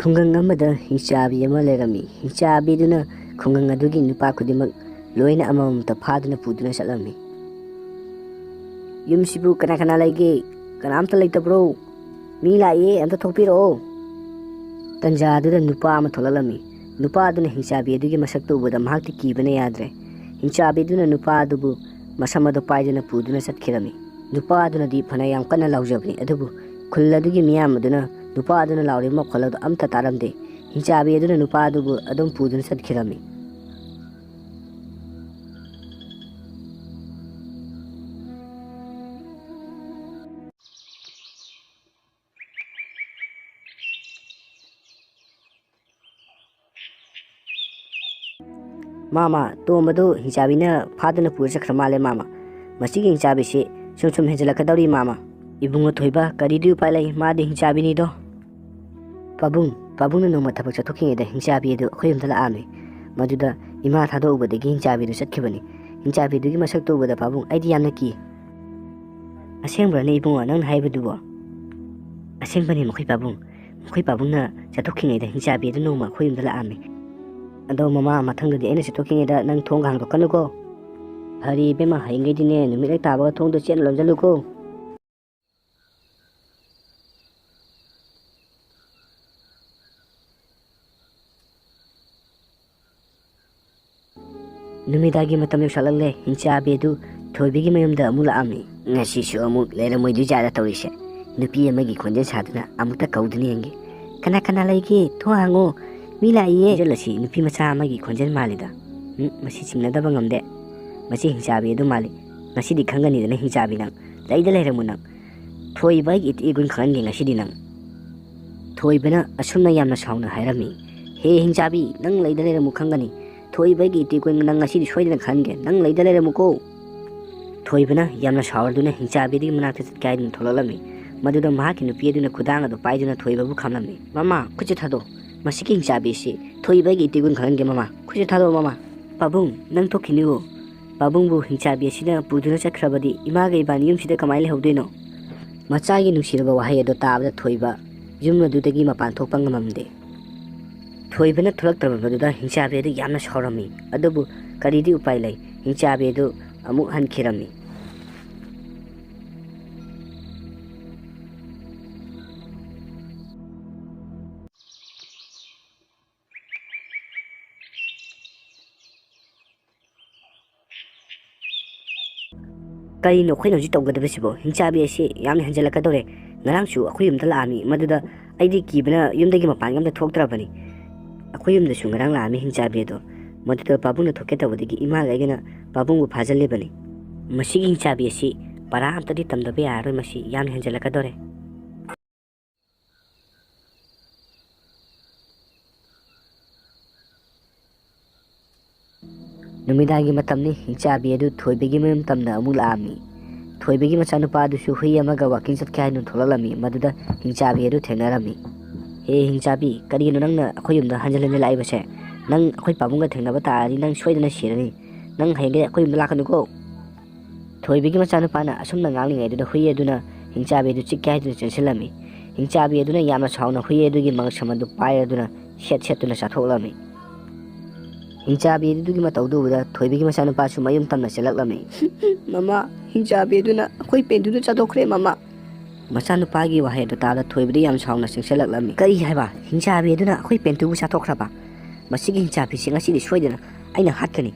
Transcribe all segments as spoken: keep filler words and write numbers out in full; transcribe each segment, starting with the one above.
ꯈꯨꯡꯒꯪ ꯑꯃꯗ ꯍꯤꯡꯆꯥꯕꯤ ꯑꯃ ꯂꯩꯔꯝꯃꯤ꯫ ꯍꯤꯡꯆꯥꯕꯤꯗꯨꯅ ꯈꯨꯡꯒꯪ ꯑꯗꯨꯒꯤ ꯅꯨꯄꯥ ꯈꯨꯗꯤꯡꯃꯛ ꯂꯣꯏꯅ ꯑꯃꯃꯝꯇ ꯐꯥꯗꯨꯅ ꯄꯨꯗꯨꯅ ꯆꯠꯂꯝꯃꯤ꯫ "ꯌꯨꯝꯁꯤꯕꯨ ꯀꯅꯥ ꯀꯅꯥ ꯂꯩꯒꯦ? ꯀꯅꯥꯝꯇ ꯂꯩꯇꯕ꯭ꯔꯣ? ꯃꯤ ꯂꯥꯛꯑꯦ, ꯑꯝꯇ ꯊꯣꯛꯄꯤꯔꯛꯑꯣ!" ꯇꯟꯖꯥ ꯑꯗꯨꯗ ꯅꯨꯄꯥ ꯑꯃ ꯊꯣꯛꯂꯛꯂꯝꯃꯤ꯫ ꯅꯨꯄꯥ ꯑꯗꯨꯅ ꯍꯤꯡꯆꯥꯕꯤ ꯑꯗꯨꯒꯤ ꯃꯁꯛꯇꯨ ꯎꯕꯗ ꯃꯍꯥꯛꯇꯤ ꯀꯤꯕꯅ ꯌꯥꯗ꯭ꯔꯦ꯫ ꯍꯤꯡꯆꯥꯕꯤ ꯑꯗꯨꯅ ꯅꯨꯄꯥ ꯑꯗꯨꯕꯨ ꯃꯁꯝ ꯑꯗꯨ ꯄꯥꯏꯗꯨꯅ ꯄꯨꯗꯨꯅ ꯆꯠꯈꯤꯔꯝꯃꯤ꯫ ꯅꯨꯄꯥ ꯑꯗꯨꯅꯗꯤ ꯐꯅ ꯌꯥꯝ ꯀꯟꯅ ꯂꯥꯎꯖꯕꯅꯤ, ꯑꯗꯨꯕꯨ ꯈꯨꯜ ꯑꯗꯨꯒꯤ ꯃꯤꯌꯥꯝ ꯑꯗꯨꯅ ꯅꯨꯄꯥ ꯑꯗꯨꯅ ꯂꯥꯎꯔꯤꯕ ꯃꯈꯣꯜ ꯑꯗꯨ ꯑꯝꯇ ꯇꯥꯔꯝꯗꯦ꯫ ꯍꯤꯡꯆꯥꯕꯤ ꯑꯗꯨꯅ ꯅꯨꯄꯥ ꯑꯗꯨꯕꯨ ꯑꯗꯨꯝ ꯄꯨꯗꯨꯅ ꯆꯠꯈꯤꯔꯝꯃꯤ꯫ "ꯃꯥꯃ, ꯇꯣꯝꯕꯗꯨ ꯍꯤꯡꯆꯥꯕꯤꯅ ꯐꯥꯗꯨꯅ ꯄꯨꯔ ꯆꯠꯈ꯭ꯔ ꯃꯥꯜꯂꯦ, ꯃꯥꯃ꯫ ꯃꯁꯤꯒꯤ ꯍꯤꯡꯆꯥꯕꯤꯁꯤ ꯁꯨꯝ ꯁꯨꯝ ꯍꯦꯟꯖꯜꯂꯛꯀꯗꯧꯔꯤ, ꯃꯥꯃ꯫" "ꯏꯕꯨꯡꯉꯣ ꯊꯣꯏꯕ, ꯀꯔꯤꯗꯤ ꯎꯄꯥꯏ ꯂꯩ, ꯃꯥꯗꯤ ꯍꯤꯡꯆꯥꯕꯤꯅꯤꯗꯣ꯫" "ꯄꯥꯕꯨꯡ, ꯄꯥꯕꯨꯡꯅ ꯅꯣꯡꯃ ꯊꯕꯛ ꯆꯠꯊꯣꯛꯈꯤꯉꯩꯗ ꯍꯤꯡꯆꯥꯕꯤ ꯑꯗꯨ ꯑꯩꯈꯣꯏ ꯌꯨꯝꯗ ꯂꯥꯛꯑꯝꯃꯤ꯫ ꯃꯗꯨꯗ ꯏꯃꯥ ꯊꯥꯗꯣꯛꯎꯕꯗꯒꯤ ꯍꯤꯡꯆꯥꯕꯤꯗꯨ ꯆꯠꯈꯤꯕꯅꯤ꯫ ꯍꯤꯡꯆꯥꯕꯤꯗꯨꯒꯤ ꯃꯁꯛꯇꯨ ꯎꯕꯗ, ꯄꯥꯕꯨꯡ, ꯑꯩꯗꯤ ꯌꯥꯝꯅ ꯀꯤ꯫" "ꯑꯁꯦꯡꯕ꯭ꯔꯅꯦ ꯏꯕꯨꯡꯉꯣ, ꯅꯪꯅ ꯍꯥꯏꯕꯗꯨꯕꯣ?" "ꯑꯁꯦꯡꯕꯅꯦ, ꯃꯈꯣꯏ ꯄꯥꯕꯨꯡ꯫ ꯃꯈꯣꯏ ꯄꯥꯕꯨꯡꯅ ꯆꯠꯊꯣꯛꯈꯤꯉꯩꯗ ꯍꯤꯡꯆꯥꯕꯤ ꯑꯗꯨ ꯅꯣꯡꯃ ꯑꯩꯈꯣꯏ ꯌꯨꯝꯗ ꯂꯥꯛꯑꯝꯃꯤ꯫ ꯑꯗꯣ ꯃꯃꯥ, ꯃꯊꯪꯗꯗꯤ ꯑꯩꯅ ꯆꯠꯊꯣꯛꯈꯤꯉꯩꯗ ꯅꯪ ꯊꯣꯡꯒ ꯍꯥꯡꯗꯣꯛꯀꯅꯨꯀꯣ꯫" "ꯐꯔꯦ ꯏꯕꯦꯝꯃ, ꯍꯌꯦꯡꯈꯩꯗꯤꯅꯦ, ꯅꯨꯃꯤꯠ ꯍꯦꯛ ꯇꯥꯕꯒ ꯊꯣꯡꯗꯣ ꯆꯦꯠꯅ ꯂꯣꯟꯁꯤꯜꯂꯨꯀꯣ꯫" ꯅꯨꯃꯤꯗꯥꯡꯒꯤ ꯃꯇꯝ ꯌꯧꯁꯜꯂꯛꯂꯦ꯫ ꯍꯤꯡꯆꯥꯕꯤ ꯑꯗꯨ ꯊꯣꯏꯕꯤꯒꯤ ꯃꯌꯨꯝꯗ ꯑꯃꯨꯛ ꯂꯥꯛꯑꯝꯃꯤ꯫ "ꯉꯁꯤꯁꯨ ꯑꯃꯨꯛ ꯂꯩꯔꯝꯃꯣꯏꯗꯣꯏ ꯖꯥꯠꯂ ꯇꯧꯔꯤꯁꯦ?" ꯅꯨꯄꯤ ꯑꯃꯒꯤ ꯈꯣꯟꯖꯦꯜ ꯁꯥꯗꯨꯅ ꯑꯃꯨꯛꯇ ꯀꯧꯗꯨꯅ ꯌꯦꯡꯒꯦ꯫ "ꯀꯅꯥ ꯀꯅꯥ ꯂꯩꯒꯦ? ꯊꯣꯡ ꯍꯥꯡꯉꯣ, ꯃꯤ ꯂꯥꯛꯏꯌꯦ!" ꯈꯣꯟꯖꯦꯜ ꯑꯁꯤ ꯅꯨꯄꯤ ꯃꯆꯥ ꯑꯃꯒꯤ ꯈꯣꯟꯖꯦꯜ ꯃꯥꯜꯂꯤꯗ꯫ "ꯎꯝ, ꯃꯁꯤ ꯆꯤꯡꯅꯗꯕ ꯉꯝꯗꯦ꯫ ꯃꯁꯤ ꯍꯤꯡꯆꯥꯕꯤ ꯑꯗꯨ ꯃꯥꯜꯂꯤ꯫ ꯉꯁꯤꯗꯤ ꯈꯪꯒꯅꯤꯗꯅ, ꯍꯤꯡꯆꯥꯕꯤ ꯅꯪ꯫ ꯂꯩꯗ ꯂꯩꯔꯝꯃꯨ ꯅꯪ꯫ ꯊꯣꯏꯕ ꯑꯩꯒꯤ ꯏꯇꯤꯛ ꯏꯒꯨꯟ ꯈꯪꯍꯟꯒꯦ ꯉꯁꯤꯗꯤ ꯅꯪ꯫" ꯊꯣꯏꯕꯅ ꯑꯁꯨꯝꯅ ꯌꯥꯝꯅ ꯁꯥꯎꯅ ꯍꯥꯏꯔꯝꯃꯤ꯫ "ꯍꯦ ꯍꯤꯡꯆꯥꯕꯤ, ꯅꯪ ꯂꯩꯗ ꯂꯩꯔꯝꯃꯨ ꯈꯪꯒꯅꯤ꯫ ꯊꯣꯏꯕ ꯑꯩꯒꯤ ꯏꯇꯤꯛ ꯏꯒꯨꯟ ꯅꯪ ꯉꯁꯤꯗꯤ ꯁꯣꯏꯗꯅ ꯈꯪꯍꯟꯒꯦ꯫ ꯅꯪ ꯂꯩꯗ ꯂꯩꯔꯝꯃꯨꯀꯣ!" ꯊꯣꯏꯕꯅ ꯌꯥꯝꯅ ꯁꯥꯎꯔꯗꯨꯅ ꯍꯤꯡꯆꯥꯕꯤꯗꯒꯤ ꯃꯅꯥꯛꯇ ꯆꯠꯀꯦ ꯍꯥꯏꯗꯨꯅ ꯊꯣꯛꯂꯛꯂꯝꯃꯤ꯫ ꯃꯗꯨꯗ ꯃꯍꯥꯛꯀꯤ ꯅꯨꯄꯤ ꯑꯗꯨꯅ ꯈꯨꯗꯥꯡ ꯑꯗꯨ ꯄꯥꯏꯗꯨꯅ ꯊꯣꯏꯕꯕꯨ ꯈꯥꯝꯂꯝꯃꯤ꯫ "ꯃꯃꯥ, ꯈꯨꯠꯁꯦ ꯊꯥꯗꯣꯛ꯫ ꯃꯁꯤꯒꯤ ꯍꯤꯡꯆꯥꯕꯤꯁꯤ ꯊꯣꯏꯕ ꯑꯩꯒꯤ ꯏꯇꯤꯛ ꯏꯒꯨꯟ ꯈꯪꯍꯟꯒꯦ, ꯃꯃꯥ꯫ ꯈꯨꯠꯁꯦ ꯊꯥꯗꯣꯛ, ꯃꯃꯥ꯫" "ꯄꯥꯕꯨꯡ, ꯅꯪ ꯊꯣꯛꯈꯤꯅꯨ꯫ ꯄꯥꯕꯨꯡꯕꯨ ꯍꯤꯡꯆꯥꯕꯤ ꯑꯁꯤꯅ ꯄꯨꯗꯨꯅ ꯆꯠꯈ꯭ꯔꯕꯗꯤ ꯏꯃꯥꯒ ꯏꯕꯥꯅꯤ ꯌꯨꯝꯁꯤꯗ ꯀꯃꯥꯏꯅ ꯂꯩꯍꯧꯗꯣꯏꯅꯣ?" ꯃꯆꯥꯒꯤ ꯅꯨꯡꯁꯤꯔꯕ ꯋꯥꯍꯩ ꯑꯗꯨ ꯇꯥꯕꯗ ꯊꯣꯏꯕ ꯌꯨꯝ ꯑꯗꯨꯗꯒꯤ ꯃꯄꯥꯟ ꯊꯣꯛꯄ ꯉꯝꯃꯝꯗꯦ꯫ ꯊꯣꯏꯕꯅ ꯊꯣꯛꯂꯛꯇ꯭ꯔꯕ ꯃꯗꯨꯗ ꯍꯤꯡꯆꯥꯕꯤ ꯑꯗꯨ ꯌꯥꯝꯅ ꯁꯥꯎꯔꯝꯃꯤ꯫ ꯑꯗꯨꯕꯨ ꯀꯔꯤꯗꯤ ꯎꯄꯥꯏ ꯂꯩ, ꯍꯤꯡꯆꯥꯕꯤ ꯑꯗꯨ ꯑꯃꯨꯛ ꯍꯟꯈꯤꯔꯝꯃꯤ꯫ ꯀꯔꯤꯅꯣ ꯑꯩꯈꯣꯏꯅ ꯍꯧꯖꯤꯛ ꯇꯧꯒꯗꯕꯁꯤꯕꯣ? ꯍꯤꯡꯆꯥꯕꯤ ꯑꯁꯤ ꯌꯥꯝꯅ ꯍꯦꯟꯖꯜꯂꯛꯀꯗꯧꯔꯦ꯫ ꯉꯔꯥꯡꯁꯨ ꯑꯩꯈꯣꯏ ꯌꯨꯝꯗ ꯂꯥꯛꯑꯝꯃꯤ, ꯃꯗꯨꯗ ꯑꯩꯗꯤ ꯀꯤꯕꯅ ꯌꯨꯝꯗꯒꯤ ꯃꯄꯥꯟꯒ ꯑꯝꯇ ꯊꯣꯛꯇ꯭ꯔꯕꯅꯤ꯫ ꯑꯩꯈꯣꯏ ꯌꯨꯝꯗꯁꯨ ꯉꯔꯥꯡ ꯂꯥꯛꯑꯝꯃꯤ ꯍꯤꯡꯆꯥꯕꯤ ꯑꯗꯣ꯫ ꯃꯗꯨꯗ ꯄꯥꯕꯨꯡꯅ ꯊꯣꯛꯀꯦ ꯇꯧꯕꯗꯒꯤ ꯏꯃꯥꯒ ꯑꯩꯒꯅ ꯄꯥꯕꯨꯡꯕꯨ ꯐꯥꯖꯤꯜꯂꯤꯕꯅꯤ꯫ ꯃꯁꯤꯒꯤ ꯍꯤꯡꯆꯥꯕꯤ ꯑꯁꯤ ꯄꯔꯥ ꯑꯝꯇꯗꯤ ꯇꯝꯗꯕ ꯌꯥꯔꯔꯣꯏ, ꯃꯁꯤ ꯌꯥꯝꯅ ꯍꯦꯟꯖꯜꯂꯛꯀꯗꯧꯔꯦ꯫ ꯅꯨꯃꯤꯗꯥꯡꯒꯤ ꯃꯇꯝꯅꯤ꯫ ꯍꯤꯡꯆꯥꯕꯤ ꯑꯗꯨ ꯊꯣꯏꯕꯒꯤ ꯃꯌꯨꯝ ꯇꯝꯅ ꯑꯃꯨꯛ ꯂꯥꯛꯑꯝꯃꯤ꯫ ꯊꯣꯏꯕꯒꯤ ꯃꯆꯥꯅꯨꯄꯥ ꯑꯗꯨꯁꯨ ꯍꯨꯏ ꯑꯃꯒ ꯋꯥꯀꯤꯡ ꯆꯠꯀꯦ ꯍꯥꯏꯗꯨꯅ ꯊꯣꯛꯂꯛꯂꯝꯃꯤ꯫ ꯃꯗꯨꯗ ꯍꯤꯡꯆꯥꯕꯤ ꯑꯗꯨ ꯊꯦꯡꯅꯔꯝꯃꯤ꯫ "ꯍꯦ ꯍꯤꯡꯆꯥꯕꯤ, ꯀꯔꯤꯒꯤꯅꯣ ꯅꯪꯅ ꯑꯩꯈꯣꯏ ꯌꯨꯝꯗ ꯍꯟꯖꯤꯟ ꯍꯟꯖꯤꯟ ꯂꯥꯛꯏꯕꯁꯦ? ꯅꯪ ꯑꯩꯈꯣꯏ ꯄꯥꯕꯨꯡꯒ ꯊꯦꯡꯅꯕ ꯇꯥꯔꯗꯤ ꯅꯪ ꯁꯣꯏꯗꯅ ꯁꯤꯔꯅꯤ꯫ ꯅꯪ ꯍꯌꯦꯡꯗꯩ ꯑꯩꯈꯣꯏ ꯌꯨꯝꯗ ꯂꯥꯛꯀꯅꯨꯀꯣ꯫" ꯊꯣꯏꯕꯤꯒꯤ ꯃꯆꯥꯅꯨꯄꯥꯅ ꯑꯁꯨꯝꯅ ꯉꯥꯡꯂꯤꯉꯩꯗꯨꯗ ꯍꯨꯏ ꯑꯗꯨꯅ ꯍꯤꯡꯆꯥꯕꯤ ꯑꯗꯨ ꯆꯤꯛꯀꯦ ꯍꯥꯏꯗꯨꯅ ꯆꯦꯟꯁꯤꯜꯂꯝꯃꯤ꯫ ꯍꯤꯡꯆꯥꯕꯤ ꯑꯗꯨꯅ ꯌꯥꯝꯅ ꯁꯥꯎꯅ ꯍꯨꯏ ꯑꯗꯨꯒꯤ ꯃꯉꯛꯁꯝ ꯑꯗꯨ ꯄꯥꯏꯔꯗꯨꯅ ꯁꯦꯠ ꯁꯦꯠꯇꯨꯅ ꯆꯥꯊꯣꯛꯂꯝꯃꯤ꯫ ꯍꯤꯡꯆꯥꯕꯤ ꯑꯗꯨꯒꯤ ꯃꯇꯧꯗꯨ ꯎꯕꯗ ꯊꯣꯏꯕꯤꯒꯤ ꯃꯆꯥꯅꯨꯄꯥꯁꯨ ꯃꯌꯨꯝ ꯇꯝꯅ ꯆꯦꯜꯂꯛꯂꯝꯃꯤ꯫ "ꯃꯃꯥ, ꯍꯤꯡꯆꯥꯕꯤ ꯑꯗꯨꯅ ꯑꯩꯈꯣꯏ ꯄꯦꯟꯗꯨꯗꯨ ꯆꯥꯊꯣꯛꯈ꯭ꯔꯦ, ꯃꯃꯥ!" ꯃꯆꯥꯅꯨꯄꯥꯒꯤ ꯋꯥꯍꯩ ꯑꯗꯨ ꯇꯥꯕꯗ ꯊꯣꯏꯕꯤꯗꯤ ꯌꯥꯝ ꯁꯥꯎꯅ ꯆꯪꯁꯤꯜꯂꯛꯂꯝꯃꯤ꯫ "ꯀꯔꯤ ꯍꯥꯏꯕ? ꯍꯤꯡꯆꯥꯕꯤ ꯑꯗꯨꯅ ꯑꯩꯈꯣꯏ ꯄꯦꯟꯇꯨꯕꯨ ꯆꯥꯊꯣꯛꯈ꯭ꯔꯕ? ꯃꯁꯤꯒꯤ ꯍꯤꯡꯆꯥꯕꯤꯁꯤ ꯉꯁꯤꯗꯤ ꯁꯣꯏꯗꯅ ꯑꯩꯅ ꯍꯥꯠꯀꯅꯤ꯫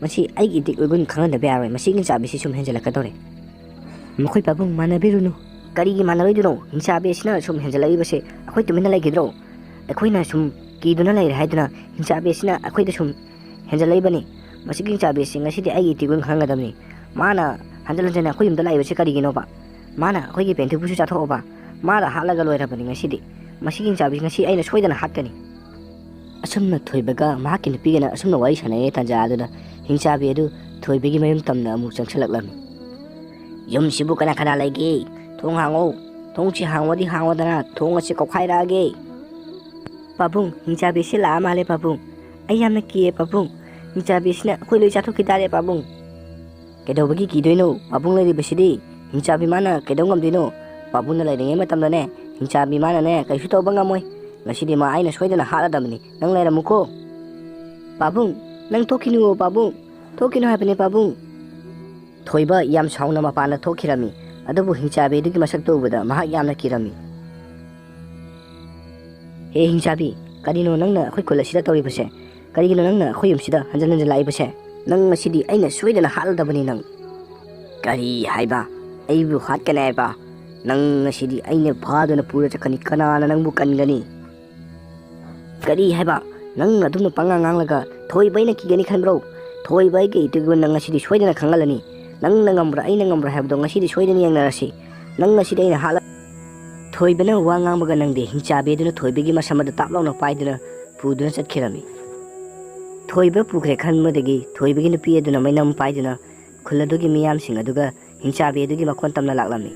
ꯃꯁꯤ ꯑꯩꯒꯤ ꯏꯇꯤꯛ ꯑꯣꯏꯒꯨꯟ ꯈꯪꯍꯟꯗꯕ ꯌꯥꯔꯣꯏ꯫ ꯃꯁꯤꯒꯤ ꯍꯤꯡꯆꯥꯕꯤꯁꯤ ꯁꯨꯝ ꯍꯦꯟꯖꯜꯂꯛꯀꯗꯧꯔꯦ꯫" "ꯃꯈꯣꯏ ꯄꯥꯕꯨꯡ, ꯃꯥꯟꯅꯕꯤꯔꯨꯅꯨ꯫" "ꯀꯔꯤꯒꯤ ꯃꯥꯟꯅꯔꯣꯏꯗꯣꯏꯅꯣ? ꯍꯤꯡꯆꯥꯕꯤ ꯑꯁꯤꯅ ꯁꯨꯝ ꯍꯦꯟꯖꯜꯂꯛꯏꯕꯁꯦ ꯑꯩꯈꯣꯏ ꯇꯨꯃꯤꯟꯅ ꯂꯩꯈꯤꯗ꯭ꯔꯣ? ꯑꯩꯈꯣꯏꯅ ꯁꯨꯝ ꯀꯤꯗꯨꯅ ꯂꯩꯔꯦ ꯍꯥꯏꯗꯨꯅ ꯍꯤꯡꯆꯥꯕꯤ ꯑꯁꯤꯅ ꯑꯩꯈꯣꯏꯗ ꯁꯨꯝ ꯍꯦꯟꯖꯜꯂꯛꯏꯕꯅꯤ꯫ ꯃꯁꯤꯒꯤ ꯍꯤꯡꯆꯥꯕꯤ ꯑꯁꯤ ꯉꯁꯤꯗꯤ ꯑꯩꯒꯤ ꯏꯇꯤꯛ ꯑꯣꯏꯅ ꯈꯪꯍꯟꯒꯗꯕꯅꯤ꯫ ꯃꯥꯅ ꯍꯟꯖꯤꯟ ꯍꯟꯖꯤꯟ ꯑꯩꯈꯣꯏ ꯌꯨꯝꯗ ꯂꯥꯛꯏꯕꯁꯤ ꯀꯔꯤꯒꯤꯅꯣꯕ? ꯃꯥꯅ ꯑꯩꯈꯣꯏꯒꯤ ꯄꯦꯟꯊꯨꯕꯨꯁꯨ ꯆꯥꯊꯣꯛꯑꯕ? ꯃꯥꯅ ꯍꯥꯠꯂꯒ ꯂꯣꯏꯔꯕꯅꯤ ꯉꯁꯤꯗꯤ꯫ ꯃꯁꯤꯒꯤ ꯍꯤꯡꯆꯥꯕꯤ ꯉꯁꯤ ꯑꯩꯅ ꯁꯣꯏꯗꯅ ꯍꯥꯠꯀꯅꯤ꯫" ꯑꯁꯨꯝꯅ ꯊꯣꯏꯕꯒ ꯃꯍꯥꯛꯀꯤ ꯅꯨꯄꯤꯒꯅ ꯑꯁꯨꯝꯅ ꯋꯥꯔꯤ ꯁꯥꯟꯅꯔꯤꯉꯩ ꯇꯥꯟꯖꯥ ꯑꯗꯨꯗ ꯍꯤꯡꯆꯥꯕꯤ ꯑꯗꯨ ꯊꯣꯏꯕꯒꯤ ꯃꯌꯨꯝ ꯇꯝꯅ ꯑꯃꯨꯛ ꯆꯪꯁꯤꯜꯂꯛꯂꯝꯃꯤ꯫ "ꯌꯨꯝꯁꯤꯕꯨ ꯀꯅꯥ ꯀꯅꯥ ꯂꯩꯒꯦ? ꯊꯣꯡ ꯍꯥꯡꯉꯣ꯫ ꯊꯣꯡꯁꯤ ꯍꯥꯡꯉꯣꯗꯤ ꯍꯥꯡꯉꯣꯗꯅ, ꯊꯣꯡ ꯑꯁꯤ ꯀꯧꯈꯥꯏꯔꯛꯑꯒꯦ꯫" "ꯄꯥꯕꯨꯡ, ꯍꯤꯡꯆꯥꯕꯤꯁꯤ ꯂꯥꯛꯑ ꯃꯥꯜꯂꯦ ꯄꯥꯕꯨꯡ꯫ ꯑꯩ ꯌꯥꯝꯅ ꯀꯤꯌꯦ ꯄꯥꯕꯨꯡ꯫ ꯍꯤꯡꯆꯥꯕꯤꯁꯤꯅ ꯑꯩꯈꯣꯏ ꯂꯣꯏ ꯆꯥꯊꯣꯛꯈꯤ ꯇꯥꯔꯦ ꯄꯥꯕꯨꯡ꯫" "ꯀꯩꯗꯧꯕꯒꯤ ꯀꯤꯗꯣꯏꯅꯣ? ꯄꯥꯕꯨꯡ ꯂꯩꯔꯤꯕꯁꯤꯗꯤ꯫ ꯍꯤꯡꯆꯥꯕꯤ ꯃꯥꯅ ꯀꯩꯗꯧ ꯉꯝꯗꯣꯏꯅꯣ? ꯄꯥꯕꯨꯡꯅ ꯂꯩꯔꯤꯉꯩ ꯃꯇꯝꯗꯅꯦ, ꯍꯤꯡꯆꯥꯕꯤ ꯃꯥꯅꯅꯦ ꯀꯩꯁꯨ ꯇꯧꯕ ꯉꯝꯃꯣꯏ꯫ ꯉꯁꯤꯗꯤ ꯃꯥ ꯑꯩꯅ ꯁꯣꯏꯗꯅ ꯍꯥꯠꯂꯗꯕꯅꯤ꯫ ꯅꯪ ꯂꯩꯔꯝꯃꯨꯀꯣ꯫ ꯄꯥꯕꯨꯡ, ꯅꯪ ꯊꯣꯛꯈꯤꯅꯨꯋꯣ ꯄꯥꯕꯨꯡ꯫ ꯊꯣꯛꯈꯤꯅꯨ ꯍꯥꯏꯕꯅꯦ ꯄꯥꯕꯨꯡ꯫ ꯊꯣꯏꯕ ꯌꯥꯝ ꯁꯥꯎꯅ ꯃꯄꯥꯟꯗ ꯊꯣꯛꯈꯤꯔꯝꯃꯤ꯫ ꯑꯗꯨꯕꯨ ꯍꯤꯡꯆꯥꯕꯤ ꯑꯗꯨꯒꯤ ꯃꯁꯛꯇꯨ ꯎꯕꯗ ꯃꯍꯥꯛ ꯌꯥꯝꯅ ꯀꯤꯔꯝꯃꯤ꯫ ꯍꯦ ꯍꯤꯡꯆꯥꯕꯤ, ꯀꯔꯤꯅꯣ ꯅꯪꯅ ꯑꯩꯈꯣꯏ ꯈꯨꯜ ꯑꯁꯤꯗ ꯇꯧꯔꯤꯕꯁꯦ? ꯀꯔꯤꯒꯤꯅꯣ ꯅꯪꯅ ꯑꯩꯈꯣꯏ ꯌꯨꯝꯁꯤꯗ ꯍꯟꯖꯟ ꯍꯟꯖꯟ ꯂꯥꯛꯏꯕꯁꯦ? ꯅꯪ ꯉꯁꯤꯗꯤ ꯑꯩꯅ ꯁꯣꯏꯗꯅ ꯍꯥꯠꯂꯗꯕꯅꯤ ꯅꯪ꯫ ꯀꯔꯤ ꯍꯥꯏꯕ? ꯑꯩꯕꯨ ꯍꯥꯠꯀꯅꯤ ꯍꯥꯏꯕ? ꯅꯪ ꯉꯁꯤꯗꯤ ꯑꯩꯅ ꯐꯥꯗꯨꯅ ꯄꯨꯔ ꯆꯠꯀꯅꯤ꯫ ꯀꯅꯥꯅ ꯅꯪꯕꯨ ꯀꯟꯒꯅꯤ? ꯀꯔꯤ ꯍꯥꯏꯕ? ꯅꯪ ꯑꯗꯨꯝꯅ ꯄꯉꯥꯡ ꯉꯥꯡꯂꯒ ꯊꯣꯏꯕ ꯑꯩꯅ ꯀꯤꯒꯅꯤ ꯈꯟꯕ꯭ꯔꯣ? ꯊꯣꯏꯕ ꯑꯩꯒꯤ ꯏꯇꯨꯒꯤ ꯅꯪ ꯉꯁꯤꯗꯤ ꯁꯣꯏꯗꯅ ꯈꯪꯍꯜꯂꯅꯤ꯫ ꯅꯪꯅ ꯉꯝꯕ꯭ꯔꯥ ꯑꯩꯅ ꯉꯝꯕ꯭ꯔꯥ ꯍꯥꯏꯕꯗꯣ ꯉꯁꯤꯗꯤ ꯁꯣꯏꯗꯅ ꯌꯦꯡꯅꯔꯁꯤ꯫ ꯅꯪ ꯉꯁꯤꯗꯤ ꯑꯩꯅ ꯍꯥꯠꯂ-, ꯊꯣꯏꯕꯅ ꯋꯥ ꯉꯥꯡꯕꯒ ꯅꯪꯗꯦ꯫ ꯍꯤꯡꯆꯥꯕꯤ ꯑꯗꯨꯅ ꯊꯣꯏꯕꯒꯤ ꯃꯁꯝ ꯑꯗꯨ ꯇꯥꯞ ꯂꯥꯎꯅ ꯄꯥꯏꯗꯨꯅ ꯄꯨꯗꯨꯅ ꯆꯠꯈꯤꯔꯝꯃꯤ꯫ ꯊꯣꯏꯕ ꯄꯨꯈ꯭ꯔꯦ ꯈꯟꯕꯗꯒꯤ ꯊꯣꯏꯕꯒꯤ ꯅꯨꯄꯤ ꯑꯗꯨꯅ ꯃꯩꯅꯝ ꯄꯥꯏꯗꯨꯅ ꯈꯨꯜ ꯑꯗꯨꯒꯤ ꯃꯤꯌꯥꯝꯁꯤꯡ ꯑꯗꯨꯒ ꯍꯤꯡꯆꯥꯕꯤ ꯑꯗꯨꯒꯤ ꯃꯈꯣꯟ ꯇꯝꯅ ꯂꯥꯛꯂꯝꯃꯤ꯫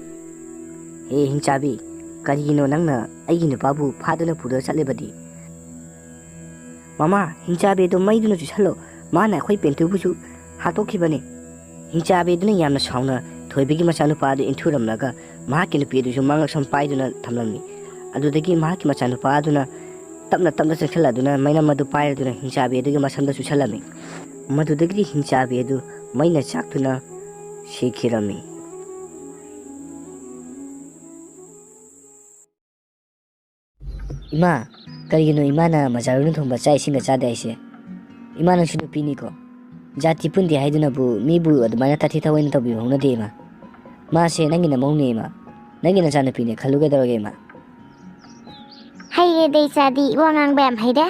"ꯍꯦ ꯍꯤꯡꯆꯥꯕꯤ, ꯀꯔꯤꯒꯤꯅꯣ ꯅꯪꯅ ꯑꯩꯒꯤ ꯅꯨꯄꯥꯕꯨ ꯐꯥꯗꯨꯅ ꯄꯨꯗꯨꯅ ꯆꯠꯂꯤꯕꯗꯤ?" "ꯃꯃꯥ, ꯍꯤꯡꯆꯥꯕꯤ ꯑꯗꯨ ꯃꯩꯗꯨꯅ ꯆꯨꯁꯜꯂꯣ, ꯃꯥꯅ ꯑꯩꯈꯣꯏ ꯄꯦꯟꯇꯨꯕꯨꯁꯨ ꯍꯥꯠꯇꯣꯛꯈꯤꯕꯅꯤ꯫" ꯍꯤꯡꯆꯥꯕꯤ ꯑꯗꯨꯅ ꯌꯥꯝꯅ ꯁꯥꯎꯅ ꯊꯣꯏꯕꯒꯤ ꯃꯆꯥꯅꯨꯄꯥ ꯑꯗꯨ ꯏꯟꯊꯨꯔꯝꯂꯒ ꯃꯍꯥꯛꯀꯤ ꯅꯨꯄꯤ ꯑꯗꯨꯁꯨ ꯃꯉꯛꯁꯝ ꯄꯥꯏꯗꯨꯅ ꯊꯝꯂꯝꯃꯤ꯫ ꯑꯗꯨꯗꯒꯤ ꯃꯍꯥꯛꯀꯤ ꯃꯆꯥꯅꯨꯄꯥ ꯑꯗꯨꯅ ꯇꯞꯅ ꯇꯞꯅ ꯆꯪꯁꯤꯜꯂꯗꯨꯅ ꯃꯩꯅꯝ ꯑꯗꯨ ꯄꯥꯏꯔꯗꯨꯅ ꯍꯤꯡꯆꯥꯕꯤ ꯑꯗꯨꯒꯤ ꯃꯁꯝꯗ ꯆꯨꯁꯜꯂꯝꯃꯤ꯫ ꯃꯗꯨꯗꯒꯤꯗꯤ ꯍꯤꯡꯆꯥꯕꯤ ꯑꯗꯨ ꯃꯩꯅ ꯆꯥꯛꯇꯨꯅ ꯁꯤꯈꯤꯔꯝꯃꯤ꯫ "ꯏꯃꯥ, ꯀꯔꯤꯒꯤꯅꯣ ꯏꯃꯥꯅ ꯃꯖꯥꯔꯨꯅ ꯊꯣꯡꯕ ꯆꯥꯛ ꯏꯁꯤꯡꯒ ꯆꯥꯗꯦ ꯍꯥꯏꯁꯦ? ꯏꯃꯥ, ꯅꯪꯁꯨ ꯅꯨꯄꯤꯅꯤꯀꯣ꯫ ꯖꯥꯇꯤ ꯄꯨꯟꯗꯦ ꯍꯥꯏꯗꯨꯅꯕꯨ ꯃꯤꯕꯨ ꯑꯗꯨꯃꯥꯏꯅ ꯇꯥꯊꯤ ꯇꯥꯑꯣꯏꯅ ꯇꯧꯕꯤꯕ ꯍꯧꯅꯗꯦ ꯏꯃꯥ꯫ ꯃꯥꯁꯦ ꯅꯪꯒꯤ ꯅꯃꯧꯅꯦ ꯏꯃꯥ꯫ ꯅꯪꯒꯤ ꯅꯆꯥꯅꯨꯄꯤꯅꯦ ꯈꯜꯂꯨ ꯀꯩꯗꯧꯔꯒꯦ ꯏꯃꯥ?" "ꯍꯩꯔꯦꯗ ꯏꯆꯥꯗꯤ, ꯋꯥ ꯉꯥꯡꯕ ꯌꯥꯝ ꯍꯩꯔꯦ꯫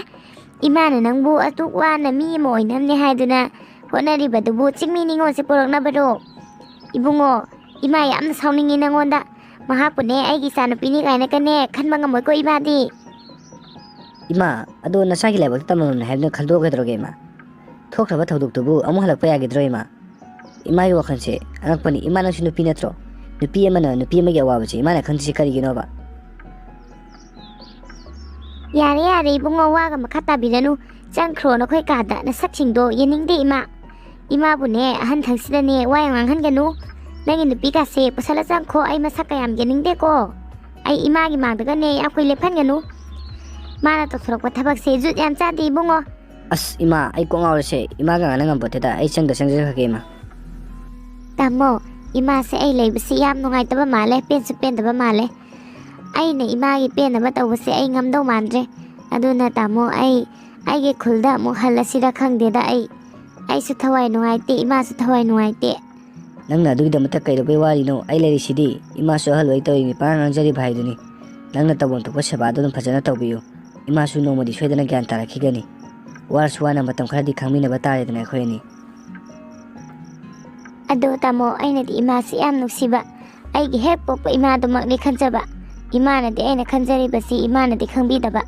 ꯏꯃꯥꯅ ꯅꯪꯕꯨ ꯑꯗꯨꯛ ꯋꯥꯅ ꯃꯤ ꯑꯃ ꯑꯣꯏꯅꯕꯅꯦ ꯍꯥꯏꯗꯨꯅ ꯍꯣꯠꯅꯔꯤꯕꯗꯨꯕꯨ ꯆꯤꯡꯃꯤ ꯅꯤꯉꯣꯜꯁꯦ ꯄꯨꯔꯛꯅꯕꯔꯣ? ꯏꯕꯨꯡꯉꯣ, ꯏꯃꯥ ꯌꯥꯝꯅ ꯁꯥꯎꯅꯤꯡꯉꯤ ꯅꯪꯉꯣꯟꯗ꯫ ꯃꯍꯥꯛꯄꯨꯅꯦ ꯑꯩꯒꯤ ꯏꯆꯥꯅꯨꯄꯤꯅꯤ ꯀꯥꯏꯅꯒꯅꯦ ꯈꯟꯕ ꯉꯝꯃꯣꯏꯀꯣ ꯏꯃꯥꯗꯤ꯫" "ꯏꯃꯥ, ꯑꯗꯣ ꯅꯆꯥꯒꯤ ꯂꯥꯏꯕꯛꯇ ꯇꯝꯂꯝꯂꯕꯅꯤ ꯍꯥꯏꯕꯗꯨꯅ ꯈꯟꯗꯣꯛꯑꯒꯗꯧꯔꯒꯦ ꯏꯃꯥ? ꯊꯣꯛꯈ꯭ꯔꯕ ꯊꯧꯗꯣꯛꯇꯨꯕꯨ ꯑꯃꯨꯛ ꯍꯜꯂꯛꯄ ꯌꯥꯒꯗ꯭ꯔꯣ ꯏꯃꯥ? ꯏꯃꯥꯒꯤ ꯋꯥꯈꯜꯁꯦ ꯑꯉꯛꯄꯅꯤ꯫ ꯏꯃꯥ, ꯅꯪꯁꯨ ꯅꯨꯄꯤ ꯅꯠꯇ꯭ꯔꯣ? ꯅꯨꯄꯤ ꯑꯃꯅ ꯅꯨꯄꯤ ꯑꯃꯒꯤ ꯑꯋꯥꯕꯁꯦ ꯏꯃꯥꯅ ꯈꯪꯗ꯭ꯔꯤꯁꯦ ꯀꯔꯤꯒꯤꯅꯣꯕ?" "ꯌꯥꯔꯦ, ꯌꯥꯔꯦ, ꯏꯕꯨꯡꯉꯣ, ꯋꯥꯒ ꯃꯈꯥ ꯇꯥꯕꯤꯔꯅꯨ꯫ ꯆꯪꯈ꯭ꯔꯣ ꯅꯈꯣꯏ ꯀꯥꯗ, ꯅꯁꯛꯁꯤꯡꯗꯣ ꯌꯦꯡꯅꯤꯡꯗꯦ ꯏꯃꯥ꯫ ꯏꯃꯥꯕꯨꯅꯦ, ꯑꯍꯟ ꯊꯪꯁꯤꯗꯅꯦ, ꯋꯥ ꯌꯥꯝ ꯉꯥꯡꯍꯟꯒꯅꯨ꯫ ꯅꯪꯒꯤ ꯅꯨꯄꯤꯒꯁꯦ ꯄꯨꯁꯜꯂ ꯆꯪꯈꯣ, ꯑꯩ ꯃꯁꯛ ꯀꯌꯥꯝ ꯌꯦꯡꯅꯤꯡꯗꯦꯀꯣ꯫" ꯑꯩ ꯏꯃꯥꯒꯤ ꯃꯥꯡꯗꯒꯅꯦ ꯌꯥꯝ ꯀꯨꯏ ꯂꯦꯞꯍꯟꯒꯅꯨ꯫ ꯃꯥꯅ ꯇꯧꯊꯣꯔꯛꯄ ꯊꯕꯛꯁꯦ ꯖꯨꯠ ꯌꯥꯝ ꯆꯥꯗꯦ ꯏꯕꯨꯡꯉꯣ꯫ ꯑꯁ ꯏꯃꯥ, ꯑꯩ ꯀꯣꯛ ꯉꯥꯎꯔꯦꯁꯦ꯫ ꯏꯃꯥꯒ ꯉꯥꯡꯅ ꯉꯝꯄꯣꯠꯇꯦꯗ꯫ ꯑꯩ ꯆꯪꯗ ꯆꯪꯖꯈ꯭ꯔꯒꯦ ꯏꯃꯥ꯫ ꯇꯥꯃꯣ, ꯏꯃꯥꯁꯦ ꯑꯩ ꯂꯩꯕꯁꯤ ꯌꯥꯝ ꯅꯨꯡꯉꯥꯏꯇꯕ ꯃꯥꯜꯂꯦ, ꯄꯦꯟꯁꯨ ꯄꯦꯟꯗꯕ ꯃꯥꯜꯂꯦ꯫ ꯑꯩꯅ ꯏꯃꯥꯒꯤ ꯄꯦꯟꯅꯕ ꯇꯧꯕꯁꯦ ꯑꯩ ꯉꯝꯗꯧ ꯃꯥꯟꯗ꯭ꯔꯦ꯫ ꯑꯗꯨꯅ ꯇꯥꯃꯣ, ꯑꯩ, ꯑꯩꯒꯤ ꯈꯨꯜꯗ ꯑꯃꯨꯛ ꯍꯜꯂꯁꯤꯔ ꯈꯪꯗꯦꯗ꯫ ꯑꯩ, ꯑꯩꯁꯨ ꯊꯋꯥꯏ ꯅꯨꯡꯉꯥꯏꯇꯦ, ꯏꯃꯥꯁꯨ ꯊꯋꯥꯏ ꯅꯨꯡꯉꯥꯏꯇꯦ꯫ ꯅꯪꯅ ꯑꯗꯨꯒꯤꯗꯃꯛꯇ ꯀꯩꯗꯧꯕꯩ ꯋꯥꯔꯤꯅꯣ? ꯑꯩ ꯂꯩꯔꯤꯁꯤꯗꯤ꯫ ꯏꯃꯥꯁꯨ ꯑꯍꯜ ꯑꯣꯏ ꯇꯧꯔꯤꯅꯤ, ꯄꯉꯥꯡ ꯉꯥꯡꯖꯔꯤꯕ ꯍꯥꯏꯗꯨꯅꯤ꯫ ꯅꯪꯅ ꯇꯧꯐꯝ ꯊꯣꯛꯄ ꯁꯦꯕꯥꯗꯨ ꯑꯗꯨꯝ ꯐꯖꯅ ꯇꯧꯕꯤꯌꯨ꯫ ꯏꯃꯥꯁꯨ ꯅꯣꯡꯃꯗꯤ ꯁꯣꯏꯗꯅ ꯒ꯭ꯌꯥꯟ ꯇꯥꯔꯛꯈꯤꯒꯅꯤ꯫ ꯋꯥꯔꯁꯨ ꯋꯥꯅ ꯃꯇꯝ ꯈꯔꯗꯤ ꯈꯪꯃꯤꯟꯅꯕ ꯇꯥꯔꯦꯗꯅ ꯑꯩꯈꯣꯏ ꯑꯅꯤ꯫ ꯑꯗꯣ ꯇꯥꯃꯣ, ꯑꯩꯅꯗꯤ ꯏꯃꯥꯁꯤ ꯌꯥꯝ ꯅꯨꯡꯁꯤꯕ, ꯑꯩꯒꯤ ꯍꯦꯛ ꯄꯣꯛꯄ ꯏꯃꯥꯗꯨꯃꯛꯅꯤ ꯈꯟꯖꯕ꯫ ꯏꯃꯥꯅꯗꯤ ꯑꯩꯅ ꯈꯟꯖꯔꯤꯕꯁꯤ ꯏꯃꯥꯅꯗꯤ ꯈꯪꯕꯤꯗꯕ꯫